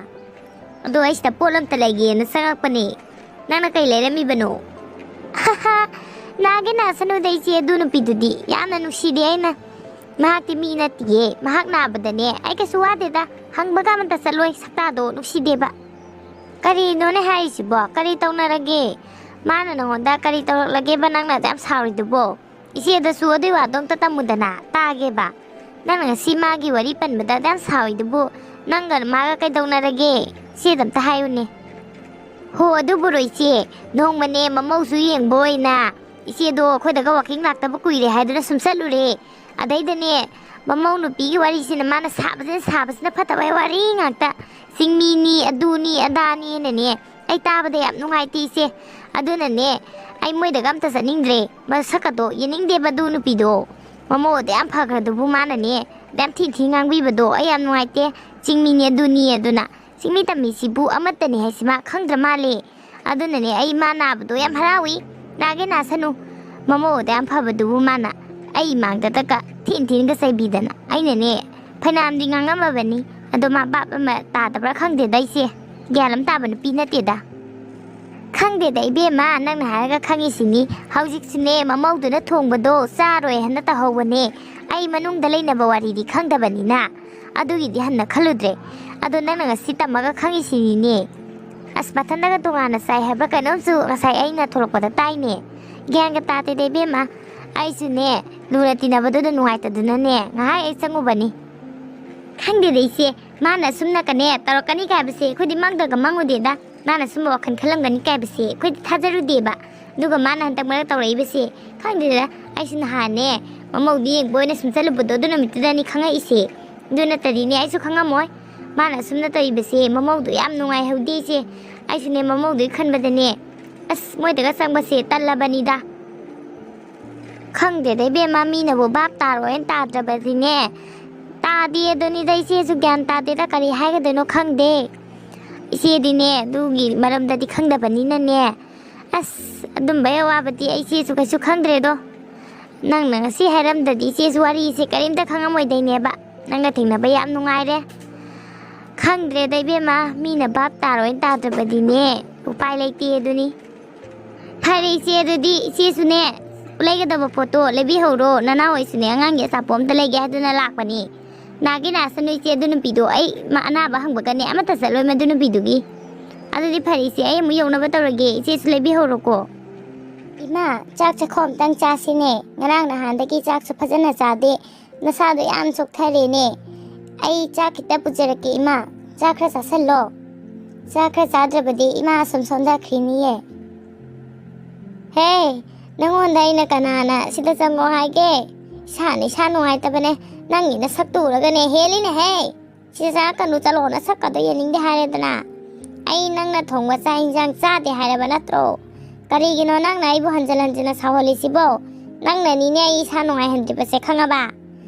ꯑꯗꯣ ꯑꯩ ꯁꯤꯗ ꯄꯣꯠ ꯑꯝꯇ ꯂꯩꯒꯦꯅ ꯆꯪꯉꯛꯄꯅꯦ꯫ ꯅꯪꯅ ꯀꯩ ꯂꯩꯔꯝꯃꯤꯕꯅꯣ? ꯅꯥꯒꯦ ꯅꯥꯁꯅꯨꯗ ꯏꯆꯦ, ꯑꯗꯨ ꯅꯨꯄꯤꯗꯨꯗꯤ ꯌꯥꯝꯅ ꯅꯨꯡꯁꯤꯗꯦ ꯑꯩꯅ꯫ ꯃꯍꯥꯛꯇꯤ ꯃꯤ ꯅꯠꯇꯤꯌꯦ, ꯃꯍꯥꯛ ꯅꯥꯕꯗꯅꯦ ꯑꯩ ꯀꯩꯁꯨ ꯋꯥꯗꯦꯗ, ꯍꯪꯕꯒ ꯑꯃꯇ ꯆꯠꯂꯣꯏ, ꯁꯛꯇꯥꯗꯣ ꯅꯨꯡꯁꯤꯗꯦꯕ꯫ ꯀꯔꯤꯅꯣꯅꯦ ꯍꯥꯏꯔꯤꯁꯤꯕꯣ? ꯀꯔꯤ ꯇꯧꯅꯔꯒꯦ? ꯃꯥꯅ ꯅꯉꯣꯟꯗ ꯀꯔꯤ ꯇꯧꯔꯛꯂꯒꯦꯕ ꯅꯪꯅ ꯑꯗꯨꯌꯥꯝ ꯁꯥꯎꯔꯤꯗꯨꯕꯣ? ꯏꯆꯦꯗꯁꯨ ꯑꯗꯨꯏ ꯋꯥꯗꯣ ꯑꯝꯇ ꯇꯝꯃꯨꯗꯅ, ꯇꯥꯒꯦꯕ꯫ ꯅꯪꯅ ꯉꯁꯤ ꯃꯥꯒꯤ ꯋꯥꯔꯤ ꯄꯟꯕꯗ ꯑꯗꯨꯌꯥꯝ ꯁꯥꯎꯔꯤꯗꯨꯕꯨ, ꯅꯪꯒ ꯃꯥꯒ ꯀꯩꯗꯧꯅꯔꯒꯦ? ꯏꯆꯦꯗ ꯑꯝꯇ ꯍꯥꯏꯌꯨꯅꯦ꯫ ꯍꯣ, ꯑꯗꯨꯕꯨꯔꯣ ꯏꯆꯦ, ꯅꯣꯡꯃꯅꯦ ꯃꯃꯧꯁꯨ ꯌꯦꯡꯕ ꯑꯣꯏꯅ ꯏꯆꯦꯗꯣ ꯑꯩꯈꯣꯏꯗꯒ ꯋꯥꯀꯤꯡ ꯂꯥꯛꯇꯕ ꯀꯨꯏꯔꯦ ꯍꯥꯏꯗꯅ ꯁꯨꯝ ꯆꯠꯂꯨꯔꯦ꯫ ꯑꯗꯩꯗꯅꯦ, ꯃꯃꯧ ꯅꯨꯄꯤꯒꯤ ꯋꯥꯔꯤꯁꯤꯅ ꯃꯥꯅ ꯁꯥꯕꯁꯤꯅ ꯁꯥꯕꯁꯤꯅ ꯐꯠꯇꯕ ꯋꯥꯔꯤ ꯉꯥꯛꯇ꯫ ꯆꯤꯡꯃꯤꯅꯤ, ꯑꯗꯨꯅꯤ, ꯑꯗꯥꯅꯤꯅꯅꯦ, ꯑꯩ ꯇꯥꯕꯗ ꯌꯥꯝ ꯅꯨꯡꯉꯥꯏꯇꯦ ꯏꯆꯦ꯫ ꯑꯗꯨꯅꯅꯦ, ꯑꯩ ꯃꯣꯏꯗꯒ ꯑꯝꯇ ꯆꯠꯅꯤꯡꯗ꯭ꯔꯦ꯫ ꯃꯁꯛꯀꯗꯣ ꯌꯦꯡꯅꯤꯡꯗꯦꯕ ꯑꯗꯨ ꯅꯨꯄꯤꯗꯣ꯫ ꯃꯃꯧ ꯑꯗ ꯌꯥꯝ ꯐꯈ꯭ꯔꯗꯨꯕꯨ ꯃꯥꯅꯅꯦ, ꯑꯗ ꯌꯥꯝ ꯊꯤ ꯊꯤ ꯉꯥꯡꯕꯤꯕꯗꯣ ꯑꯩ ꯌꯥꯝ ꯅꯨꯡꯉꯥꯏꯇꯦ꯫ ꯆꯤꯡꯃꯤꯅꯤ, ꯑꯗꯨꯅꯤ, ꯑꯗꯨꯅ꯫ ꯆꯤꯡꯃꯤ ꯇꯝꯃꯤꯁꯤꯕꯨ ꯑꯃꯠꯇꯅꯤ ꯍꯥꯏꯁꯤ ꯃꯥ ꯈꯪꯗ꯭ꯔ ꯃꯥꯜꯂꯦ꯫ ꯑꯗꯨꯅꯅꯦ ꯑꯩ ꯃꯥ ꯅꯥꯕꯗꯣ ꯌꯥꯝ ꯍꯔꯥꯎꯏ꯫ ꯅꯥꯒꯦ ꯅꯥꯁꯅꯨ꯫ ꯃꯃꯧ ꯑꯗ ꯌꯥꯝ ꯐꯕꯗꯨꯕꯨ ꯃꯥꯅ ꯑꯩ ꯏꯃꯥꯡꯗꯇꯒ ꯊꯤꯟ ꯊꯤꯟꯒ ꯆꯩꯕꯤꯗꯅ꯫ ꯑꯩꯅꯅꯦ ꯐꯩꯅꯥꯝꯗꯤ ꯉꯥꯡꯉꯝꯃꯕꯅꯤ꯫ ꯑꯗꯣ ꯃꯥ ꯚꯥꯞ ꯑꯃ ꯇꯥꯗꯕ꯭ꯔꯥ ꯈꯪꯗꯦꯗ ꯑꯩꯁꯦ꯫ ꯒ꯭ꯌꯥꯟ ꯑꯃ ꯇꯥꯕ ꯅꯨꯄꯤ ꯅꯠꯇꯦꯗ꯫ ꯈꯪꯗꯦꯗ ꯏꯕꯦꯝꯃ, ꯅꯪꯅ ꯍꯥꯏꯔꯒ ꯈꯪꯉꯤꯁꯤꯅꯤ꯫ ꯍꯧꯖꯤꯛꯁꯨꯅꯦ, ꯃꯃꯧꯗꯨꯅ ꯊꯣꯡꯕꯗꯣ ꯆꯥꯔꯣꯏ ꯍꯥꯏꯅ ꯇꯧꯍꯧꯕꯅꯦ꯫ ꯑꯩ ꯃꯅꯨꯡꯗ ꯂꯩꯅꯕ ꯋꯥꯔꯤꯗꯤ ꯈꯪꯗꯕꯅꯤꯅ ꯑꯗꯨꯒꯤꯗꯤ ꯍꯟꯅ ꯈꯜꯂꯨꯗ꯭ꯔꯦ꯫ ꯑꯗꯣ ꯅꯪꯅ ꯉꯁꯤ ꯇꯝꯃꯒ ꯈꯪꯉꯤꯁꯤꯅꯤꯅꯦ꯫ ꯑꯁ, ꯃꯊꯟꯗꯒ ꯇꯣꯉꯥꯟꯅ ꯆꯥꯏ ꯍꯥꯏꯕ꯭ꯔꯥ ꯀꯩꯅꯣꯝꯁꯨ ꯉꯁꯥꯏ ꯑꯩꯅ ꯊꯣꯛꯂꯛꯄꯗ ꯇꯥꯏꯅꯦ꯫ ꯒ꯭ꯌꯥꯟꯒ ꯇꯥꯗꯦꯗ ꯏꯕꯦꯝꯃ꯫ ꯑꯩꯁꯨꯅꯦ, ꯂꯨꯅ ꯇꯤꯟꯅꯕꯗꯨꯗ ꯅꯨꯡꯉꯥꯏꯇꯗꯨꯅꯅꯦ ꯉꯥꯏꯍꯥꯛ ꯑꯩ ꯆꯪꯉꯨꯕꯅꯤ꯫ ꯈꯪꯗꯦꯗ ꯏꯆꯦ, ꯃꯥꯅ ꯑꯁꯨꯝꯅꯀꯅꯦ ꯇꯧꯔꯛꯀꯅꯤ ꯀꯥꯏꯕꯁꯦ ꯑꯩꯈꯣꯏꯗꯤ ꯃꯪꯗꯒ ꯃꯪꯉꯨꯗꯦꯗ꯫ ꯃꯥꯅ ꯁꯨꯝꯕ ꯋꯥꯈꯜ ꯈꯜꯂꯝꯒꯅꯤ ꯀꯥꯏꯕꯁꯦ ꯑꯩꯈꯣꯏꯗꯤ ꯊꯥꯖꯔꯨꯗꯦꯕ꯫ ꯑꯗꯨꯒ ꯃꯥꯅ ꯍꯟꯗꯛ ꯃꯔꯛ ꯇꯧꯔꯛꯏꯕꯁꯦ, ꯈꯪꯗꯦꯗ, ꯑꯩꯁꯨ ꯅꯍꯥꯟꯅꯦ ꯃꯃꯧꯗꯤ ꯌꯦꯡꯕ ꯑꯣꯏꯅ ꯁꯨꯝ ꯆꯠꯂꯨꯕꯗꯣ ꯑꯗꯨ ꯅꯨꯃꯤꯠꯇꯨꯗꯅꯤ ꯈꯪꯉꯛꯏꯁꯦ꯫ ꯑꯗꯨ ꯅꯠꯇꯗꯤꯅꯦ ꯑꯩꯁꯨ ꯈꯪꯉꯝꯃꯣꯏ꯫ ꯃꯥꯅ ꯑꯁꯨꯝꯅ ꯇꯧꯔꯤꯕꯁꯦ ꯃꯃꯧꯗꯣ ꯌꯥꯝ ꯅꯨꯡꯉꯥꯏꯍꯧꯗꯦ ꯏꯆꯦ꯫ ꯑꯩꯁꯨꯅꯦ ꯃꯃꯧꯗꯨꯒꯤ ꯈꯟꯕꯗꯅꯦ, ꯑꯁ, ꯃꯣꯏꯗꯒ ꯆꯪꯕꯁꯦ ꯇꯜꯂꯕꯅꯤꯗ꯫ ꯈꯪꯗꯦꯗ ꯏꯕꯦꯝꯃ, ꯃꯤꯅꯕꯨ ꯚꯥꯞ ꯇꯥꯔꯣꯏꯅ ꯇꯥꯗ꯭ꯔꯕꯗꯤꯅꯦ, ꯇꯥꯗꯦ ꯑꯗꯨꯅꯤꯗ꯫ ꯏꯆꯦꯁꯨ ꯒ꯭ꯌꯥꯟ ꯇꯥꯗꯦꯗ, ꯀꯔꯤ ꯍꯥꯏꯒꯗꯣꯏꯅꯣ ꯈꯪꯗꯦ꯫ ꯏꯆꯦꯗꯤꯅꯦ ꯑꯗꯨꯒꯤ ꯃꯔꯝꯗꯗꯤ ꯈꯪꯗꯕꯅꯤꯅꯅꯦ꯫ ꯑꯁ, ꯑꯗꯨꯝꯕꯩ ꯑꯋꯥꯕꯗꯤ ꯑꯩ ꯏꯆꯦꯁꯨ ꯀꯩꯁꯨ ꯈꯪꯗ꯭ꯔꯦꯗꯣ꯫ ꯅꯪꯅ ꯉꯁꯤ ꯍꯥꯏꯔꯝꯗꯗꯤ ꯏꯆꯦꯁꯨ ꯋꯥꯔꯤꯁꯦ ꯀꯔꯤꯝꯇ ꯈꯪꯉꯝꯃꯣꯏꯗꯩꯅꯦꯕ꯫ ꯅꯪꯒ ꯊꯦꯡꯅꯕ ꯌꯥꯝ ꯅꯨꯡꯉꯥꯏꯔꯦ꯫ ꯈꯪꯗ꯭ꯔꯦꯗ ꯏꯕꯦꯝꯃ, ꯃꯤꯅ ꯚꯥꯞ ꯇꯥꯔꯣꯏꯅ ꯇꯥꯗ꯭ꯔꯕꯗꯤꯅꯦ ꯎꯄꯥꯏ ꯂꯩꯇꯦ ꯑꯗꯨꯅꯤ꯫ ꯐꯔꯦ ꯏꯆꯦ, ꯑꯗꯨꯗꯤ ꯏꯆꯦꯁꯨꯅꯦ ꯂꯩꯒꯗꯕ ꯄꯣꯠꯇꯣ ꯂꯩꯕꯤꯍꯧꯔꯣ꯫ ꯅꯅꯥꯎ ꯑꯩꯁꯨꯅꯦ ꯑꯉꯥꯡꯒꯤ ꯑꯆꯥꯄꯣꯠ ꯑꯝꯇ ꯂꯩꯒꯦ ꯍꯥꯏꯗꯨꯅ ꯂꯥꯛꯄꯅꯤ꯫ ꯅꯥꯒꯦ ꯅꯥꯁꯅꯨ ꯏꯆꯦ, ꯑꯗꯨ ꯅꯨꯄꯤꯗꯣ ꯑꯩ ꯃꯥ ꯑꯅꯥꯕ ꯍꯪꯕꯒꯅꯦ ꯑꯃꯠꯇ ꯆꯠꯂꯣꯏ ꯃꯗꯨ ꯅꯨꯄꯤꯗꯨꯒꯤ꯫ ꯑꯗꯨꯗꯤ ꯐꯔꯦ ꯏꯆꯦ, ꯑꯩ ꯑꯃꯨꯛ ꯌꯧꯅꯕ ꯇꯧꯔꯒꯦ, ꯏꯆꯦꯁꯨ ꯂꯩꯕꯤꯍꯧꯔꯣꯀꯣ꯫ ꯏꯃꯥ, ꯆꯥꯛ ꯆꯈꯣ ꯑꯝꯇꯪ ꯆꯥꯁꯤꯅꯦ꯫ ꯉꯔꯥꯡ ꯅꯍꯥꯟꯗꯒꯤ ꯆꯥꯛꯁꯨ ꯐꯖꯅ ꯆꯥꯗꯦ꯫ ꯅꯁꯥꯗꯣ ꯌꯥꯝ ꯆꯣꯛꯊꯔꯦꯅꯦ꯫ ꯑꯩ ꯆꯥꯛ ꯈꯤꯇ ꯄꯨꯖꯔꯛꯀꯦ ꯏꯃꯥ꯫ ꯆꯥꯛ ꯈꯔ ꯆꯥꯁꯜꯂꯣ꯫ ꯆꯥꯛ ꯈꯔ ꯆꯥꯗ꯭ꯔꯕꯗꯤ ꯏꯃꯥ ꯑꯁꯨꯝ ꯁꯣꯟꯊꯈ꯭ꯔꯤꯅꯤꯌꯦ꯫ ꯍꯦ, ꯅꯪꯉꯣꯟꯗ ꯑꯩꯅ ꯀꯅꯥꯅ ꯁꯤꯗ ꯆꯪꯉꯣ ꯍꯥꯏꯒꯦ? ꯏꯁꯥꯅ ꯏꯁꯥ ꯅꯨꯡꯉꯥꯏꯇꯕꯅꯦ꯫ ꯅꯪꯒꯤ ꯅꯁꯛꯇꯨ ꯎꯔꯒꯅꯦ ꯍꯦꯜꯂꯤꯅꯦꯍꯦ꯫ ꯁꯤꯗ ꯆꯪꯉꯛꯀꯅꯨ, ꯆꯠꯂꯣ, ꯅꯁꯛꯀꯗꯣ ꯌꯦꯡꯅꯤꯡꯗꯦ ꯍꯥꯏꯔꯦꯗꯅ꯫ ꯑꯩ ꯅꯪꯅ ꯊꯣꯡꯕ ꯆꯥꯛ ꯏꯟꯁꯥꯡ ꯆꯥꯗꯦ ꯍꯥꯏꯔꯕ ꯅꯠꯇ꯭ꯔꯣ? ꯀꯔꯤꯒꯤꯅꯣ ꯅꯪꯅ ꯑꯩꯕꯨ ꯍꯟꯖꯤꯟ ꯍꯟꯖꯤꯟꯅ ꯁꯥꯎꯍꯜꯂꯤꯁꯤꯕꯣ? ꯅꯪꯅꯅꯤꯅꯦ ꯑꯩ ꯏꯁꯥ ꯅꯨꯡꯉꯥꯏꯍꯟꯗ꯭ꯔꯤꯕꯁꯦ, ꯈꯪꯉꯕ?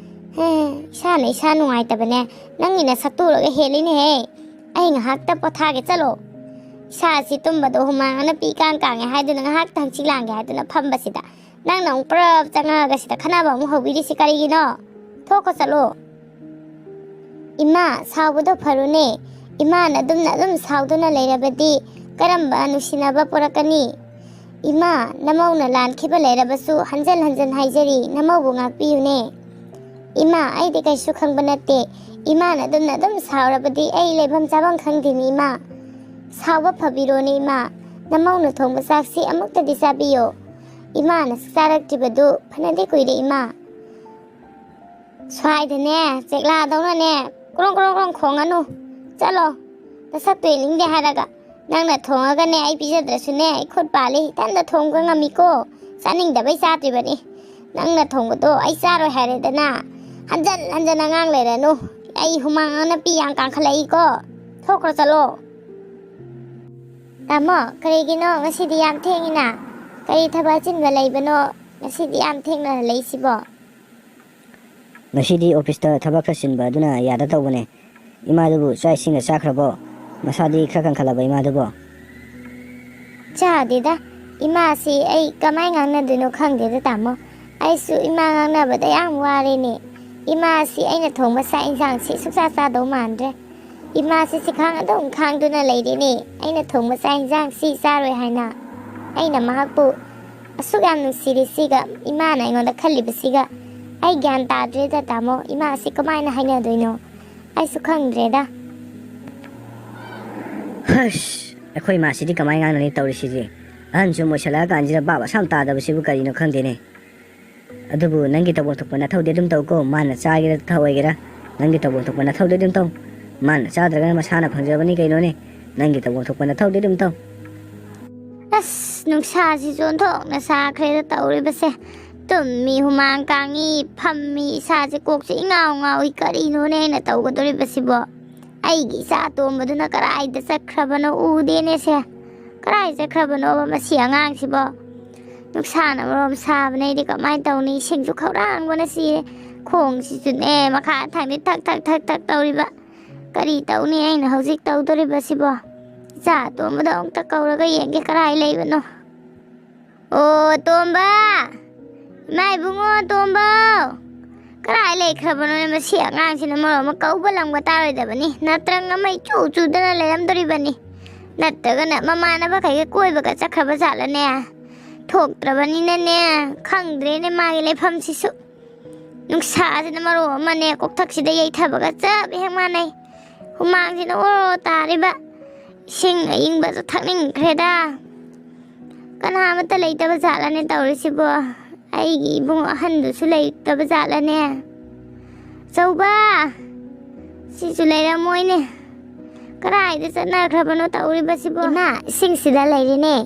ꯍꯦ, ꯏꯁꯥꯅ ꯏꯁꯥ ꯅꯨꯡꯉꯥꯏꯇꯕꯅꯦ꯫ ꯅꯪꯒꯤ ꯅꯁꯛꯇꯨ ꯎꯔꯒ ꯍꯦꯜꯂꯤꯅꯦꯍꯦ꯫ ꯑꯩ ꯉꯥꯏꯍꯥꯛꯇ ꯄꯣꯊꯥꯒꯦ, ꯆꯠꯂꯣ꯫ ꯏꯁꯥꯁꯤ ꯇꯨꯝꯕꯗꯣ ꯍꯨꯃꯥꯡ ꯑꯅꯞꯄꯤ ꯏꯀꯥꯡ ꯀꯥꯡꯉꯦ ꯍꯥꯏꯗꯨꯅ ꯉꯥꯏꯍꯥꯛꯇ ꯍꯪꯆꯤꯠ ꯂꯥꯡꯒꯦ ꯍꯥꯏꯗꯨꯅ ꯐꯝꯕꯁꯤꯗ ꯅꯪꯅ ꯑꯃꯨꯛ ꯄꯨꯔꯞ ꯆꯪꯉꯛꯑꯒ ꯁꯤꯗ ꯈꯠꯅꯕ ꯑꯃꯨꯛ ꯍꯧꯕꯤꯔꯤꯁꯤ ꯀꯔꯤꯒꯤꯅꯣ? ꯊꯣꯛꯈꯣ ꯆꯠꯂꯣ꯫ ꯏꯃꯥ, ꯁꯥꯎꯕꯗꯣ ꯐꯔꯨꯅꯦ꯫ ꯏꯃꯥꯅ ꯑꯗꯨꯝꯅ ꯑꯗꯨꯝ ꯁꯥꯎꯗꯨꯅ ꯂꯩꯔꯕꯗꯤ ꯀꯔꯝꯕ ꯅꯨꯡꯁꯤꯅꯕ ꯄꯨꯔꯛꯀꯅꯤ? ꯏꯃꯥ, ꯅꯃꯧꯅ ꯂꯥꯟꯈꯤꯕ ꯂꯩꯔꯕꯁꯨ ꯍꯟꯖꯟ ꯍꯟꯖꯟ ꯍꯥꯏꯖꯔꯤ, ꯅꯃꯧꯕꯨ ꯉꯥꯛꯄꯤꯌꯨꯅꯦ꯫ ꯏꯃꯥ, ꯑꯩꯗꯤ ꯀꯩꯁꯨ ꯈꯪꯕ ꯅꯠꯇꯦ꯫ ꯏꯃꯥꯅ ꯑꯗꯨꯝꯅ ꯑꯗꯨꯝ ꯁꯥꯎꯔꯕꯗꯤ ꯑꯩ ꯂꯩꯐꯝ ꯆꯥꯐꯝ ꯈꯪꯗꯦꯅꯦ ꯏꯃꯥ꯫ ꯁꯥꯎꯕ ꯐꯕꯤꯔꯣꯅꯦ ꯏꯃꯥ꯫ ꯅꯃꯧꯅ ꯊꯣꯡꯕ ꯆꯥꯛꯁꯤ ꯑꯃꯨꯛꯇꯗꯤ ꯆꯥꯕꯤꯌꯣ꯫ ꯏꯃꯥꯅ ꯆꯥꯔꯛꯇ꯭ꯔꯤꯕꯗꯨ ꯐꯅꯗꯤ ꯀꯨꯏꯔꯦ ꯏꯃꯥ꯫ ꯁ꯭ꯋꯥꯏꯗꯅꯦ, ꯆꯦꯛꯂꯥꯗꯧꯅꯅꯦ, ꯀ꯭ꯔꯣꯡ ꯀ꯭ꯔꯣꯡ ꯀ꯭ꯔꯣꯡ ꯈꯣꯡꯉꯅꯨ꯫ ꯆꯠꯂꯣ꯫ ꯅꯁꯛꯇꯣ ꯌꯦꯡꯅꯤꯡꯗꯦ ꯍꯥꯏꯔꯒ꯫ ꯅꯪꯅ ꯊꯣꯡꯉꯒꯅꯦ, ꯑꯩ ꯄꯤꯖꯗ꯭ꯔꯁꯨꯅꯦ, ꯑꯩ ꯈꯨꯠ ꯄꯥꯜꯂꯤ, ꯏꯊꯟꯇ ꯊꯣꯡꯕ ꯉꯝꯃꯤꯀꯣ꯫ ꯆꯥꯅꯤꯡꯗꯕꯩ ꯆꯥꯗ꯭ꯔꯤꯕꯅꯤ꯫ ꯅꯪꯅ ꯊꯣꯡꯕꯗꯣ ꯑꯩ ꯆꯥꯔꯣꯏ ꯍꯥꯏꯔꯦꯗꯅ꯫ ꯍꯟꯖꯟ ꯍꯟꯖꯟ ꯑꯉꯥꯡ ꯂꯩꯔꯅꯨ꯫ ꯑꯩ ꯍꯨꯃꯥꯡ ꯑꯅꯞꯄꯤ ꯌꯥꯝ ꯀꯥꯡꯈꯠꯂꯛꯏꯀꯣ꯫ ꯊꯣꯛꯈ꯭ꯔꯣ ꯆꯠꯂꯣ꯫ ꯇꯥꯃꯣ, ꯀꯔꯤꯒꯤꯅꯣ ꯉꯁꯤꯗꯤ ꯌꯥꯝ ꯊꯦꯡꯉꯤꯅ? ꯀꯔꯤ ꯊꯕꯛ ꯑꯆꯤꯟꯕ ꯂꯩꯕꯅꯣ? ꯉꯁꯤꯗꯤ ꯌꯥꯝ ꯊꯦꯡꯅ ꯍꯜꯂꯛꯏꯁꯤꯕꯣ? ꯉꯁꯤꯗꯤ ꯑꯣꯐꯤꯁꯇ ꯊꯕꯛ ꯈꯔ ꯆꯤꯟꯕ ꯑꯗꯨꯅ ꯌꯥꯗ ꯇꯧꯕꯅꯦ꯫ ꯏꯃꯥꯗꯨꯕꯨ ꯆꯥꯛ ꯏꯁꯤꯡꯒ ꯆꯥꯈ꯭ꯔꯕꯣ? ꯃꯁꯥꯗꯤ ꯈꯔ ꯀꯟꯈꯠꯂꯕ ꯏꯃꯥꯗꯨꯕꯣ? ꯆꯥꯗꯦꯗ꯫ ꯏꯃꯥꯁꯤ ꯑꯩ ꯀꯃꯥꯏ ꯉꯥꯡꯅꯗꯣꯏꯅꯣ ꯈꯪꯗꯦꯗ, ꯇꯥꯃꯣ꯫ ꯑꯩꯁꯨ ꯏꯃꯥ ꯉꯥꯡꯅꯕꯗ ꯌꯥꯝ ꯋꯥꯔꯦꯅꯦ꯫ ꯏꯃꯥꯁꯤ ꯑꯩꯅ ꯊꯣꯡꯕ ꯆꯥꯛ ꯏꯟꯁꯥꯡꯁꯤ ꯁꯨꯛꯆꯥ ꯆꯥꯗꯧ ꯃꯥꯟꯗ꯭ꯔꯦ꯫ ꯏꯃꯥꯁꯤ ꯁꯤꯈꯥꯡ ꯑꯗꯨꯝ ꯈꯥꯡꯗꯨꯅ ꯂꯩꯔꯦꯅꯦ꯫ ꯑꯩꯅ ꯊꯣꯡꯕ ꯆꯥꯛ ꯏꯟꯁꯥꯡꯁꯤ ꯆꯥꯔꯣꯏ ꯍꯥꯏꯅ꯫ ꯑꯩꯅ ꯃꯍꯥꯛꯄꯨ ꯑꯁꯨꯛ ꯌꯥꯝ ꯅꯨꯡꯁꯤꯔꯤꯁꯤꯒ, ꯏꯃꯥꯅ ꯑꯩꯉꯣꯟꯗ ꯈꯜꯂꯤꯕꯁꯤꯒ ꯑꯩ ꯒ꯭ꯌꯥꯟ ꯇꯥꯗ꯭ꯔꯦꯗ, ꯇꯥꯃꯣ꯫ ꯏꯃꯥꯁꯤ ꯀꯃꯥꯏꯅ ꯍꯥꯏꯅꯗꯣꯏꯅꯣ? ꯑꯩꯁꯨ ꯈꯪꯗ꯭ꯔꯦꯗ꯫ ꯍꯁ! ꯑꯩꯈꯣꯏ ꯃꯥꯁꯤꯗꯤ ꯀꯃꯥꯏꯅ ꯉꯥꯡꯅꯅꯤ ꯇꯧꯔꯤꯁꯤꯗꯤ? ꯑꯍꯟꯁꯨ ꯃꯣꯏꯁꯜꯂꯛꯑ ꯀꯥꯟꯁꯤꯗ ꯚꯥꯞ ꯑꯁꯥꯝ ꯇꯥꯗꯕꯁꯤꯕꯨ ꯀꯔꯤꯅꯣ ꯈꯪꯗꯦꯅꯦ꯫ ꯑꯗꯨꯕꯨ ꯅꯪꯒꯤ ꯇꯧꯐꯝ ꯊꯣꯛꯄ ꯅꯊꯧꯗꯤ ꯑꯗꯨꯝ ꯇꯧꯀꯣ, ꯃꯥꯅ ꯆꯥꯒꯦꯔꯥ ꯊꯛꯑꯣꯏꯒꯦꯔꯥ, ꯅꯪꯒꯤ ꯇꯧꯐꯝ ꯊꯣꯛꯄ ꯅꯊꯧꯗꯤ ꯑꯗꯨꯝ ꯇꯧ꯫ ꯃꯥꯅ ꯆꯥꯗ꯭ꯔꯒꯅ ꯃꯁꯥꯅ ꯐꯪꯖꯕꯅꯤ ꯀꯩꯅꯣꯅꯦ꯫ ꯅꯪꯒꯤ ꯇꯧꯐꯝ ꯊꯣꯛꯄ ꯅꯊꯧꯗꯤ ꯑꯗꯨꯝ ꯇꯧ꯫ ꯑꯁ, ꯅꯨꯡꯁꯥꯁꯤꯁꯨ ꯑꯣꯟꯊꯣꯛꯅ ꯁꯥꯈ꯭ꯔꯦꯗ ꯇꯧꯔꯤꯕꯁꯦ꯫ ꯇꯨꯝꯃꯤ, ꯍꯨꯃꯥꯡ ꯀꯥꯡꯉꯤ, ꯐꯝꯃꯤ, ꯏꯁꯥꯁꯦ ꯀꯣꯛꯁꯦ ꯏꯉꯥꯎ ꯉꯥꯎꯏ꯫ ꯀꯔꯤꯅꯣꯅꯦ ꯑꯩꯅ ꯇꯧꯒꯗꯧꯔꯤꯕꯁꯤꯕꯣ? ꯑꯩꯒꯤ ꯏꯆꯥ ꯑꯇꯣꯝꯕꯗꯨꯅ ꯀꯗꯥꯏꯗ ꯆꯠꯈ꯭ꯔꯕꯅꯣ ꯎꯗꯦꯅꯦ ꯁꯦ꯫ ꯀꯗꯥꯏ ꯆꯠꯈ꯭ꯔꯕꯅꯣꯕ ꯃꯁꯤ ꯑꯉꯥꯡꯁꯤꯕꯣ? ꯅꯨꯡꯁꯥꯅ ꯃꯔꯣꯝ ꯁꯥꯕꯅꯦ, ꯑꯩꯗꯤ ꯀꯃꯥꯏꯅ ꯇꯧꯅꯤ? ꯏꯁꯤꯡꯁꯨ ꯈꯧꯔꯥꯡꯕꯅ ꯁꯤꯔꯦ꯫ ꯈꯣꯡꯁꯤꯁꯨꯅꯦ, ꯃꯈꯥ ꯊꯥꯡꯗꯤ ꯊꯛ ꯊꯛ ꯊꯛ ꯊꯛ ꯇꯧꯔꯤꯕ꯫ ꯀꯔꯤ ꯇꯧꯅꯤ ꯑꯩꯅ ꯍꯧꯖꯤꯛ ꯇꯧꯗꯣꯔꯤꯕꯁꯤꯕꯣ? ꯏꯆꯥ ꯑꯇꯣꯝꯕꯗꯣ ꯑꯃꯨꯛꯇ ꯀꯧꯔꯒ ꯌꯦꯡꯒꯦ, ꯀꯗꯥꯏ ꯂꯩꯕꯅꯣ? ꯑꯣ, ꯇꯣꯝꯕ! ꯏꯃꯥ ꯏꯕꯨꯡꯉꯣ, ꯇꯣꯝꯕ! ꯀꯗꯥꯏ ꯂꯩꯈ꯭ꯔꯕꯅꯣꯅꯦ ꯃꯁꯤ ꯑꯉꯥꯡꯁꯤꯅ? ꯃꯔꯣꯟ ꯑꯃ ꯀꯧꯕ ꯂꯪꯕ ꯇꯥꯔꯣꯏꯗꯕꯅꯤ꯫ ꯅꯠꯇ꯭ꯔꯪ ꯑꯃ ꯏꯆꯨ ꯆꯨꯗꯅ ꯂꯩꯔꯝꯗꯣꯔꯤꯕꯅꯤ꯫ ꯅꯠꯇ꯭ꯔꯒꯅ ꯃꯃꯥꯟꯅꯕꯈꯩꯒ ꯀꯣꯏꯕꯒ ꯆꯠꯈ꯭ꯔꯕ ꯖꯥꯠꯂꯅꯦ? ꯊꯣꯛꯇ꯭ꯔꯕꯅꯤꯅꯅꯦ, ꯈꯪꯗ꯭ꯔꯦꯅꯦ ꯃꯥꯒꯤ ꯂꯩꯐꯝꯁꯤꯁꯨ꯫ ꯅꯨꯡꯁꯥꯁꯤꯅ ꯃꯔꯣꯜ ꯑꯃꯅꯦ, ꯀꯣꯛꯊꯛꯁꯤꯗ ꯌꯩꯊꯕꯒ ꯆꯞ ꯍꯦꯛ ꯃꯥꯟꯅꯩ꯫ ꯍꯨꯃꯥꯡꯁꯤꯅ ꯑꯣꯔꯣ ꯇꯥꯔꯤꯕ꯫ ꯏꯁꯤꯡ ꯑꯏꯪꯕꯁꯨ ꯊꯛꯅꯤꯡꯈ꯭ꯔꯦꯗ꯫ ꯀꯅꯥ ꯑꯃꯠꯇ ꯂꯩꯇꯕ ꯖꯥꯠꯂꯅꯦ ꯇꯧꯔꯤꯁꯤꯕꯣ? ꯑꯩꯒꯤ ꯏꯕꯨꯡ ꯑꯍꯟꯗꯨꯁꯨ ꯂꯩꯇꯕ ꯖꯥꯠꯂꯅꯦ? ꯆꯧꯕ! ꯁꯤꯁꯨ ꯂꯩꯔꯝꯃꯣꯏꯅꯦ꯫ ꯀꯗꯥꯏꯗ ꯆꯠꯅꯈ꯭ꯔꯕꯅꯣ ꯇꯧꯔꯤꯕꯁꯤꯕꯣ? ꯏꯃꯥ, ꯏꯁꯤꯡꯁꯤꯗ ꯂꯩꯔꯦꯅꯦ꯫